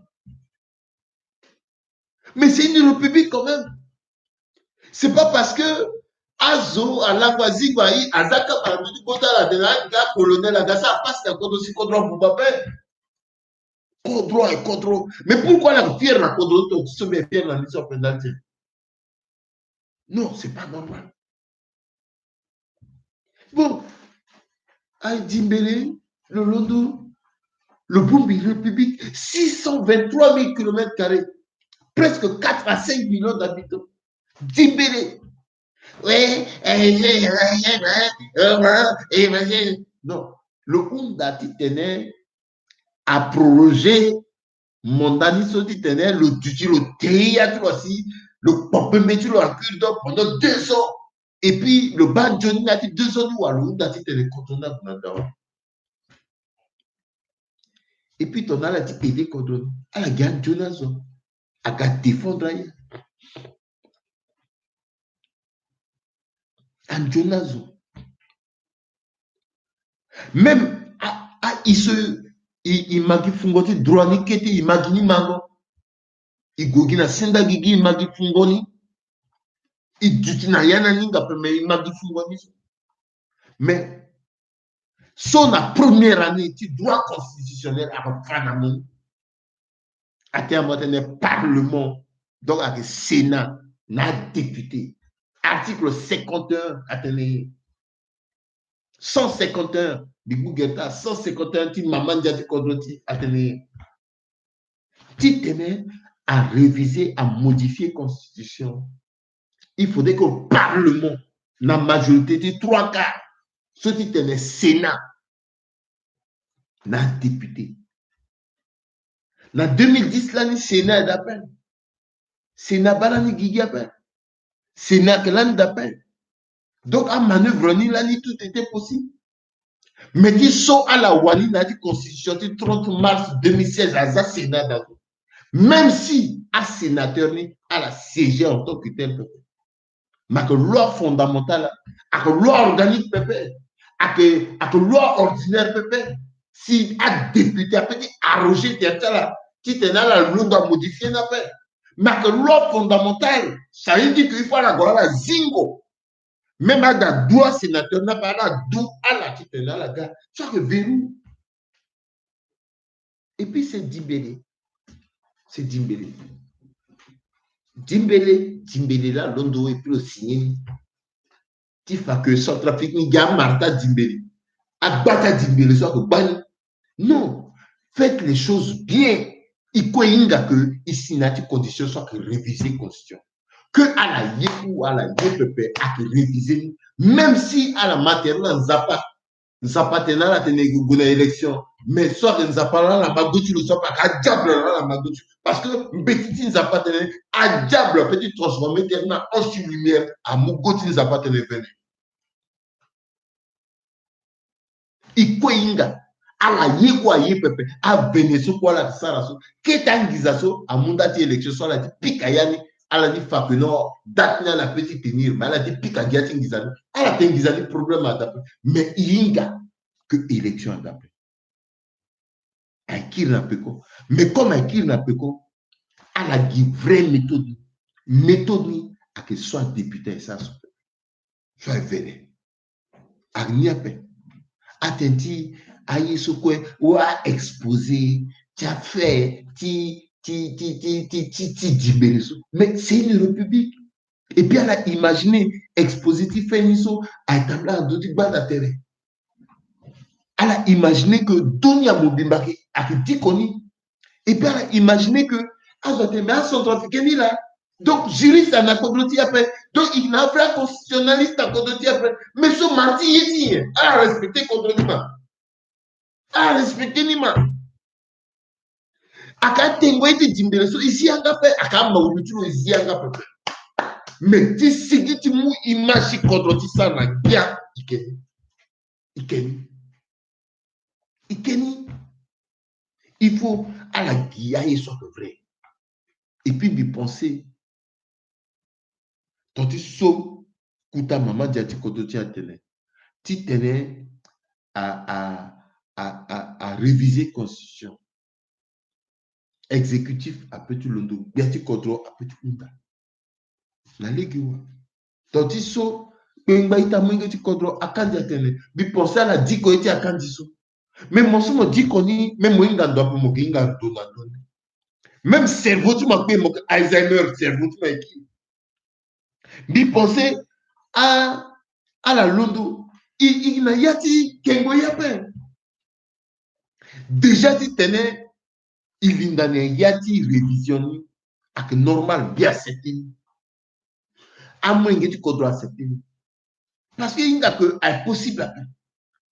Mais c'est une république quand même. C'est pas parce que azo alango azingo aye, aza kaba na ndö ti kota ala tene aga colonel, aga sara passe na kodro si kodro abuba pe. Kodro aye kodro. Mais pourquoi ala fier na kodro ti so mbi fier na ni so mpenza ti? Non, c'est pas normal. Bon, aye dimbele, lo londo, lo bongbi république, six cent vingt-trois mille kilomètres carrés, presque quatre à cinq millions d'habitants. Dimbele. Oui, eh, eh, eh, eh, eh, eh, eh, eh. Non, lo hunda ti tene aprolonger mandat ni so ti tene lo duti, lo tei ya ti lo asi, lo kpo pembe ti lo en cure dent pendant deux ans. Et puis lo baa nzoni na ya ti deux ans ni wa, lo hunda ti tene kodro ni ague na dawa. Et puis tongana ala ti aider kodro ni, ala gi anzoni azo, aga défendre aye. Anzoni azo. Même a, a, i so i, i ma gi fungo ti droit ni kete, i ma gi ni mango. I gue gi na senda gi gi, i ma gi fungo ni. I duti na ya na ni nga pembe, i ma gi fungo ni. Mais so na première année ti droit constitutionnel, afa na mo ni. Atene mo atene parlement, donc ayeke Sénat na député. Article cinquante et un atene ye. Cent cinquante et un, mbi gue gere ti cent cinquante et un ti mama ndia ti kodro ti atene ye. Ti tene a réviser, a modifier constitution, il faudrait que parlement na majorité ti trois quarts, so ti tene Sénat na député. Na deux mille dix lani Sénat aye daa ape. Sénat baa lani gigi ape. Sénat ayeke lani daa ape. Donc amanœuvre ni lani, tout était possible. Mais ti so ala wani na ya ti constitution ti trente mars deux mille seize, aza Sénat daa so. Même si asénateur ni ala siéger en tant que tel pepe, mais ake loi fondamentale, ake loi organique pepe, ake ake loi ordinaire pepe. Si adéputé ape ti arroger tere ti ala titene ala londo amodifier ni ape, mais ake loi fondamentale, ça veut dire que il faut ala gue ala zingo. Même ada du asénateur ni ape, ala du ala titene ala ga. So ake verrou. Et puis c'est dimbele. C'est dimbele. Dimbele, dimbele la londo et puis lo signer ni. Ti fa que Centrafrique ni gi amara ti adimbele, agba ti adimbele so ake gba ni. Non. Faites les choses bien. E kue e hinga que e signer ti condition so ake réviser constitution. Que ala ye ou ala ye pepe, ake réviser ni. Même si ala ma tere na Nzapa, Nzapa atene ala tene e gue na élection. Mais so ake Nzapa laa ala ma go ti lo so ape, ake adiable laa ala ma go ti lo. Parce que mbeti ti Nzapa atene adiable apeut ti transformer terre na ange ti lumière, amu go ti Nzapa atene vene. E kue e hinga, ala ye kue aye pepe, avene so kue ala sara so. Kete anginza so amu nda ti élection so ala ti pika ya ni, ala ti fa que non, date ni ala peut ti tenir, mais ala ti pika gi ya ti nginza ni. Ala tene nginza ni problème ada ape. Mais e hinga que élection ada ape. Aye kiri na peko. Mais comme aye kiri na peko, ala gi vraie méthode ni. Méthode ni ake so adéputé aye sara so, so aye vene. Ake ni ape. Atene ti aye so kue, wa exposer ti affaire ti ti ti ti ti ti ti dimbele so. Mais c'est une république. Et puis ala imaginer exposer ti fait ni so aye tambula na ndö ti gbanda tere. Ala imaginer que dunia mobimba ake, ake diko ni. Et puis ala imaginer que azo atene mais acentrafricain ni laa. Donc juriste na kodro ti e ape. Donc e na vrai constitutionnaliste na kodro ti e ape. Mais so mara ti ye ti nyen? Ala respecter kodro ti ma. Ala respecter ni ma. Aka tengo ye ti dimbele so e zi yanga ape, aka maulu ti lo e zi yanga ape. Mais ti sigi ti mu image ti kodro ti sara na gia, e ke ni. E ke ni. E ke ni. Il faut ala gi aye so ake vrai. Et puis mbi pense, ton ti so kota mama dia ti kodro ti e atene, titene a a a a a réviser constitution, exécutif apeut ti londo, gbia ti kodro apeut ti hunda. Na lege wa. Ton ti so kpengba ita molenge ti kodro akandi atene, mbi pense ala diko ye ti akandi so. Mais mo so mo diko ni, même mo hinga ndo ape, mo ke hinga ndo na ndo ni. Même cerveau ti mo akpe, mo ke Alzheimer, cerveau ti mo ayeke. Mbi pense a ala londo e, e na ya ti kengo ye ape. Déjà titene e linda na ya ti révision ni, ake normal, mbi accepter ni. Amolenge ti kodro accepter ni. Parce que e hinga que aye possible ape.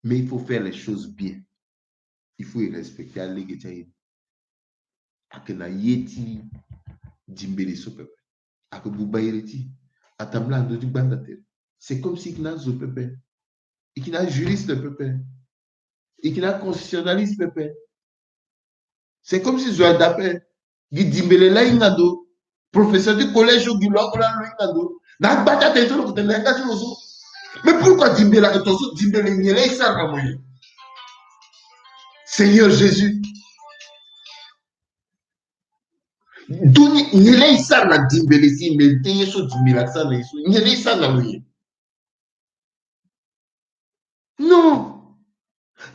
Mais il faut faire les choses bien. Il faut e respecter alege ti aye ni. Ake na ye ti dimbele so pepe. Ake buba iri ti atambula na ndö ti gbanda tere. C'est comme si e ke na azo pepe. E ke na ajuriste pepe. E ke na aconstitutionnaliste pepe. C'est comme si zo aye daa ape. Gi dimbele laa e hinga ndo. Professeur ti collège so gi lo oko laa lo hinga ndo. Na agbata tene so lo ko tene na yanga ti lo so. Mais pourquoi dimbele ake tongaso? Dimbele nyen laa e sara na mo nyen? Seigneur Jésus. Donc nyen laa e sara na dimbele si e mériter ye so dimbele ake sara na e so? Nyen laa e sara na lo nyen? Non.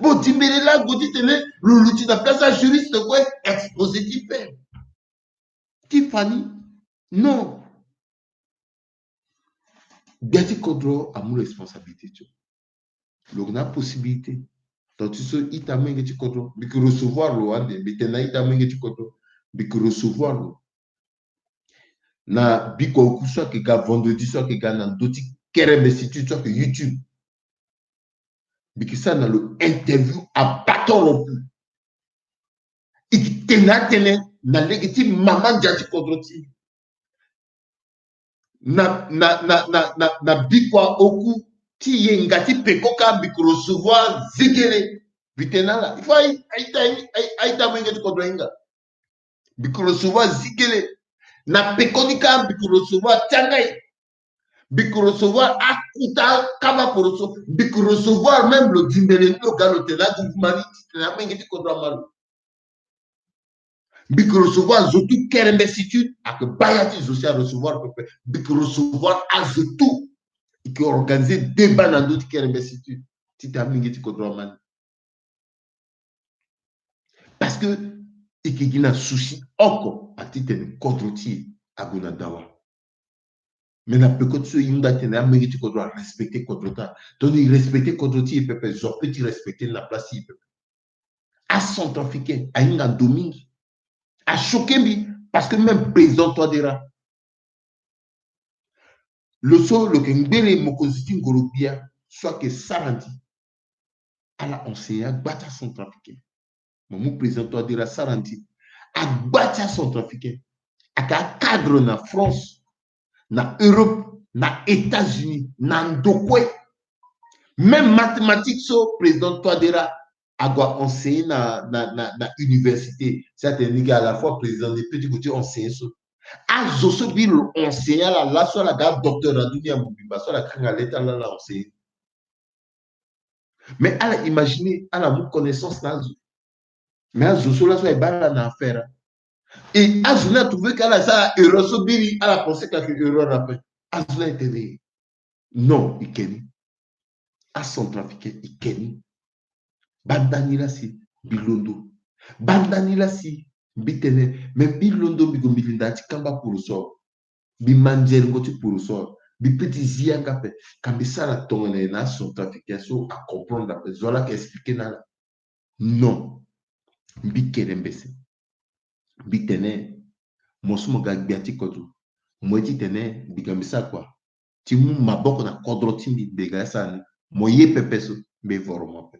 Bon, dimbele laa ague titene lo luti na place ajuriste kue, exposer ti fait ti fa ni. Non. Gbia ti kodro amu responsabilité ti lo. Lo ke na apossibilité. Ton ti so ita molenge ti kodro, mbi ke recevoir lo ande, mbi tene na ita molenge ti kodro, mbi ke recevoir lo na bikua oku so ayeke ga, vendredi so ayeke ga, na ndö ti kerembe siti so ayeke YouTube. Mbi ke sara na lo interview abatoro oku. E ke tene atënë na lege ti mama ndia ti kodro ti e. Na, na, na, na, na, na bikua oku ti yenga ti peko kâ, mbi ke recevoir zegele. Mbi tene na ala, il faut a-ita, a-ita molenge ti kodro ahinga. Mbi ko recevoir zigele. Na pekoni kâ mbi ko recevoir tiangai. Mbi ko recevoir akuta kaba poroso. Mbi ko recevoir même lo dimbele ni lo ga lo tene na gouvernement ni ti tene amenge ti kodro ama lo. Mbi ko recevoir zo tout kerembe si tu. Ake baya ti zo si arecevoir pepe. Mbi ko recevoir azo tout. I ke organiser débat na ndö ti kerembe si tu. Ti tene amenge ti kodro ama ni. Parce que i ke gi na souci oko a ti tene kodro ti e ague na dawa. Mais na peko ti so i hunda tene amenge ti kodro arespecter kodro ti ala. Tongana i respecter kodro ti e pepe, zo ape ti respecter na place ti e pepe. Acentrafricain ahinga ndo mingi. Achoquer mbi parce que même président Touadéra, lo so lo ke ngbele mokonzi ti ngoro-gbia so ayeke sara ndi. Ala enseigner agba ti acentrafricain. Mo mu président Touadéra sara ndi. Agba ti acentrafricain. Ayeke acadre na France, na Europe, na États-Unis, na ndo kue. Même mathématique so président Touadéra ague enseigner na, na, na, na université. Si atene ni ga à la fois président ni peut ti gue ti enseigner so. Azo so bi lo enseigner ala laso ala ga docteur na dunia mobimba so ala kanga le ti ala ala enseigner. Mais ala imaginer ala mu connaissance na azo. Mais azo so laso aye baa ala na affaire. Et azo ni atrouver que ala sara erreur so biri ala penser que ayeke erreur ape. Azo ni aye tene non, i ke ni. Acentrafricain i ke ni. Banda ni la si mbi londo. Banda ni la si mbi tene mais mbi londo mbi gue mbi linda ti kamba poroso. Mbi ma nzeringo ti poroso. Mbi peut ti zi yanga ape. Ka mbi sara tongana na acentrafricain so acomprendre ape zo ala yeke expliquer na ala. Non. Mbi kere mbese. Mbi tene mo so mo ga gbia ti kodro, mo ye ti tene mbi ga mbi sara kua ti mu maboko na kodro ti mbi, mbi ga sara ni. Mo ye pepe so mbi voro mo ape.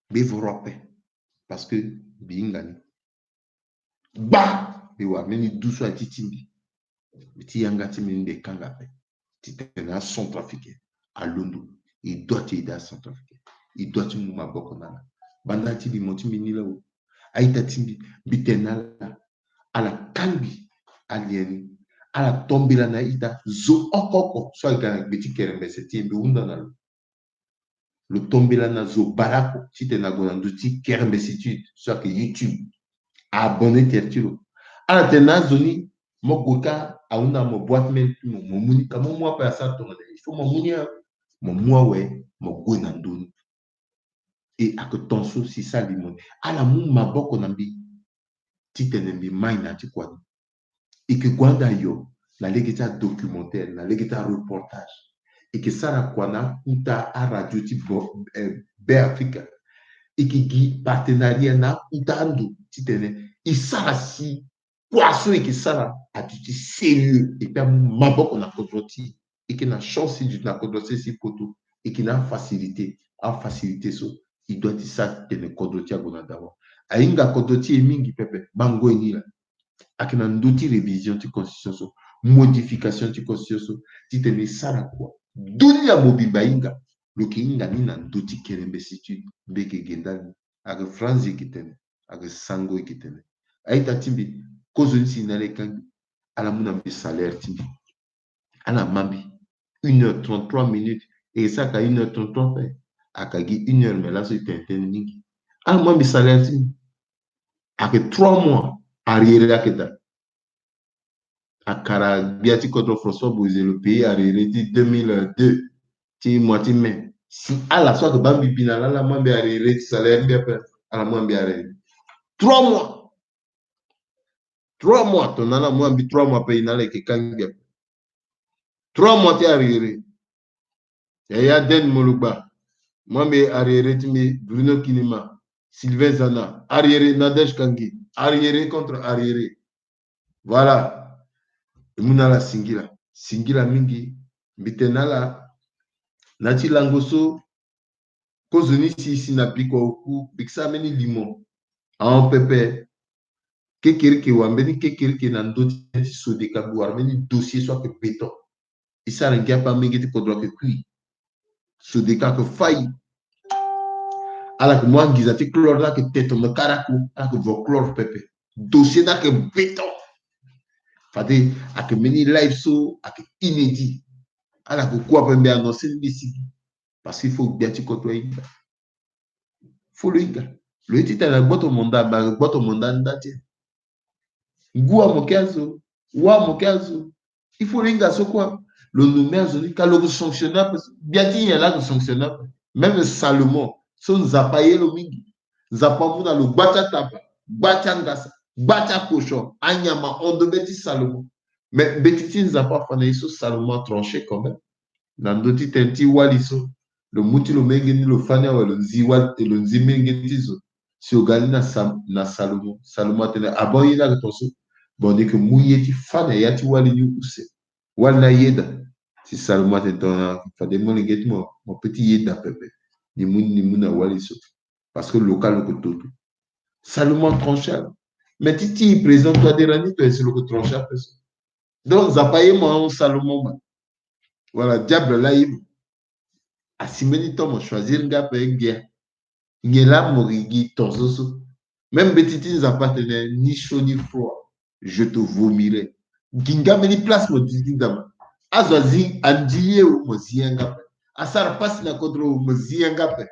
Mbi voro ape. Parce que mbi hinga ni. Gba mbi wara mbeni du so aye ti ti mbi. Mbi ti yanga ti mbi ni mbi kanga ape. Ti tene acentrafricain alondo. E doit ti aide acentrafricain. E doit ti mu maboko na ala. Banda ti limo ti mbi ni la o. A-ita ti mbi, mbi tene na ala, ala kangbi alie ni. Ala tombela na a-ita zo oko oko so aga na gbe ti kerembese ti e mbi hunda na lo. Lo tombela na zo baleoko ti tene ague na ndö ti kerembese ti so ayeke YouTube. A abonner tere ti lo. Ala tene na azo ni mo gue kâ ahunda mo boîte mail ti mo, mo mu ni ka mo mu ape asara tongana il faut mo mu ni. Mo mu awe mo gue na ndö ni. E ayeke ton so si sara limo ni. Ala mu maboko na mbi ti tene mbi mai na ya ti kua ni. E ke gue ande ayo na lege ti adocumentaire, na lege ti areportage. E ke sara kua na akuta aradio ti bo, eh, Be Afrika. E ke gi partenariat na akuta ando ti tene e sara si kua so e ke sara aduti sérieux et puis amu maboko na kodro ti e. E ke na chance ti duti na kodro ti e si poto. E ke na afacilité. Afacilité so e doit ti sara ti tene kodro ti e ague na dawa. Ahinga kodro ti e mingi pepe. Bango e ni laa. Ayeke na ndö ti révision ti constitution so, modification ti constitution so, ti tene e sara kua. Dunia mobimba ahinga. Lo yeke hinga ni na ndö ti kerembesi ti mbi yeke ge ndali. Ayeke franzi yeke tene, ayeke sango yeke tene. A-ita ti mbi, kozoni si na ala e kangbi. Ala mu na mbi salaire ti mbi. Ala ma mbi une heure trente-trois minutes. E sara ka une heure trente-trois ape. Ayeke gi une heure mais laso e tene tënë mingi. Ala ma mbi salaire ti mbi. Ayeke trois mois arriéré ayeke daa. Akara gbia ti kodro François Bozizé lo payé arriéré ti deux mille deux ti mois ti mai. Si ala so ayeke baa mbi bi na ala, ala ma mbi arriéré ti salaire mbi ape. Ala ma mbi arriéré trois mois. Trois mois, tongana ala mu mbi trois mois ape, e na ala e yeke kangbi ape. Trois mois ti arriéré. Yaya Den Molugba, mu mbi arriéré ti mbi, Bruno Kinima, Sylvain Zana, arriéré, Nadège Kangi, arriéré contre arriéré. Voilà. E mu na ala singila. Singila mingi. Mbi tene na ala, na ya ti lango so, kozoni si, si na bikua oku, mbi ke sara mbeni limo. Ahon pepe. Kekereke wala mbeni kekereke na ndö ti, ti Sodeka, mbi wara mbeni dossier so ayeke béton. E sara ngia ape, amenge ti kodro ayeke kui. Sodeka ayeke fâ e. Ala yeke mu angiza ti chlore la ayeke te tono karaku, ala yeke vo chlore pepe. Dossier ni ayeke béton. Fade ayeke mbeni live so ayeke inédit. Ala yeke ku ape mbi annoncer ni mbi sigi. Parce que il faut gbia ti koto ahinga. Faut lo hinga. Lo ye ti tene agboto mandat, mais agboto mandat ni nda ti e. Ngu amoke azo, wa amoke azo. Il faut lo hinga so kue. Lo nommé azo ni ka lo ko sanctionner ape. Gbia ti nyen la ko sanctionner ape? Même Salomon so Nzapa ye lo mingi. Nzapa amu na lo gba ti ataba, gba ti angasa, gba ti akochon, anyama, hon ndombe ti Salomon. Mais mbeti ti Nzapa afa na ye so Salomon atrancher quand même. Na ndö ti tene ti wali so, lo mu ti lo menge ni lo fâ ni awe, lo nzi wali, lo nzi menge ti zo. Si lo ga ni na Sa-, na Salomon, Salomon atene: Ah bon, ye ni ayeke ton so? Bon, ni yeke mu ye ti fâ na ya ti wali ni use. Wali ni ayeda. Si Salomon atene: Ton, fade molenge ti mo, mo peut ti yeda pepe. Ni mu, ni mu na wali so. Parce que lo ka lo ko toto. Salomon atrancher. Mais ti ti président Touadéra ni, to ese lo ko trancher ape so. Donc Nzapa aye mo ahon Salomon ma. Voilà, diable la aye mo. Asi mbeni temps mo choisir nga ape ngia. Nyen la mo gi, gi ton so so. Même mbeti ti Nzapa atene: Ni chaud ni froid, je te vomirai. Gi nga mbeni place mo di ti ndama. Azo azi, andi ye o, mo zi yanga ape. Asara pasi na kodro o, mo zi yanga ape.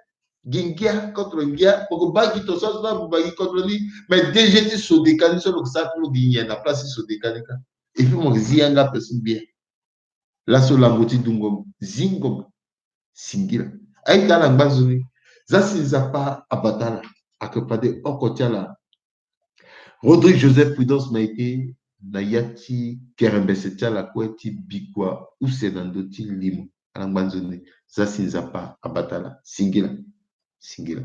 Gi ngia contre ngia, mo ko baa gi ton so azo na mo baa gi contre ni. Mais D G ti Sodeka ni so lo ko sara ti lo gi nyen na place ti Sodeka ni ka? Et puis mo zi yanga ape so bien. Laso lango ti dungo mo, zingo mo, singila. Aita ala ngba nzoni. Za si Nzapa abata ala, ayeke fade oko ti ala. Rodrigue Joseph Prudence Maite, na ya ti kerembese ti ala kue ti bikua use na ndö ti limo. Ala ngba nzoni. Za si Nzapa abata ala, singila. Singila.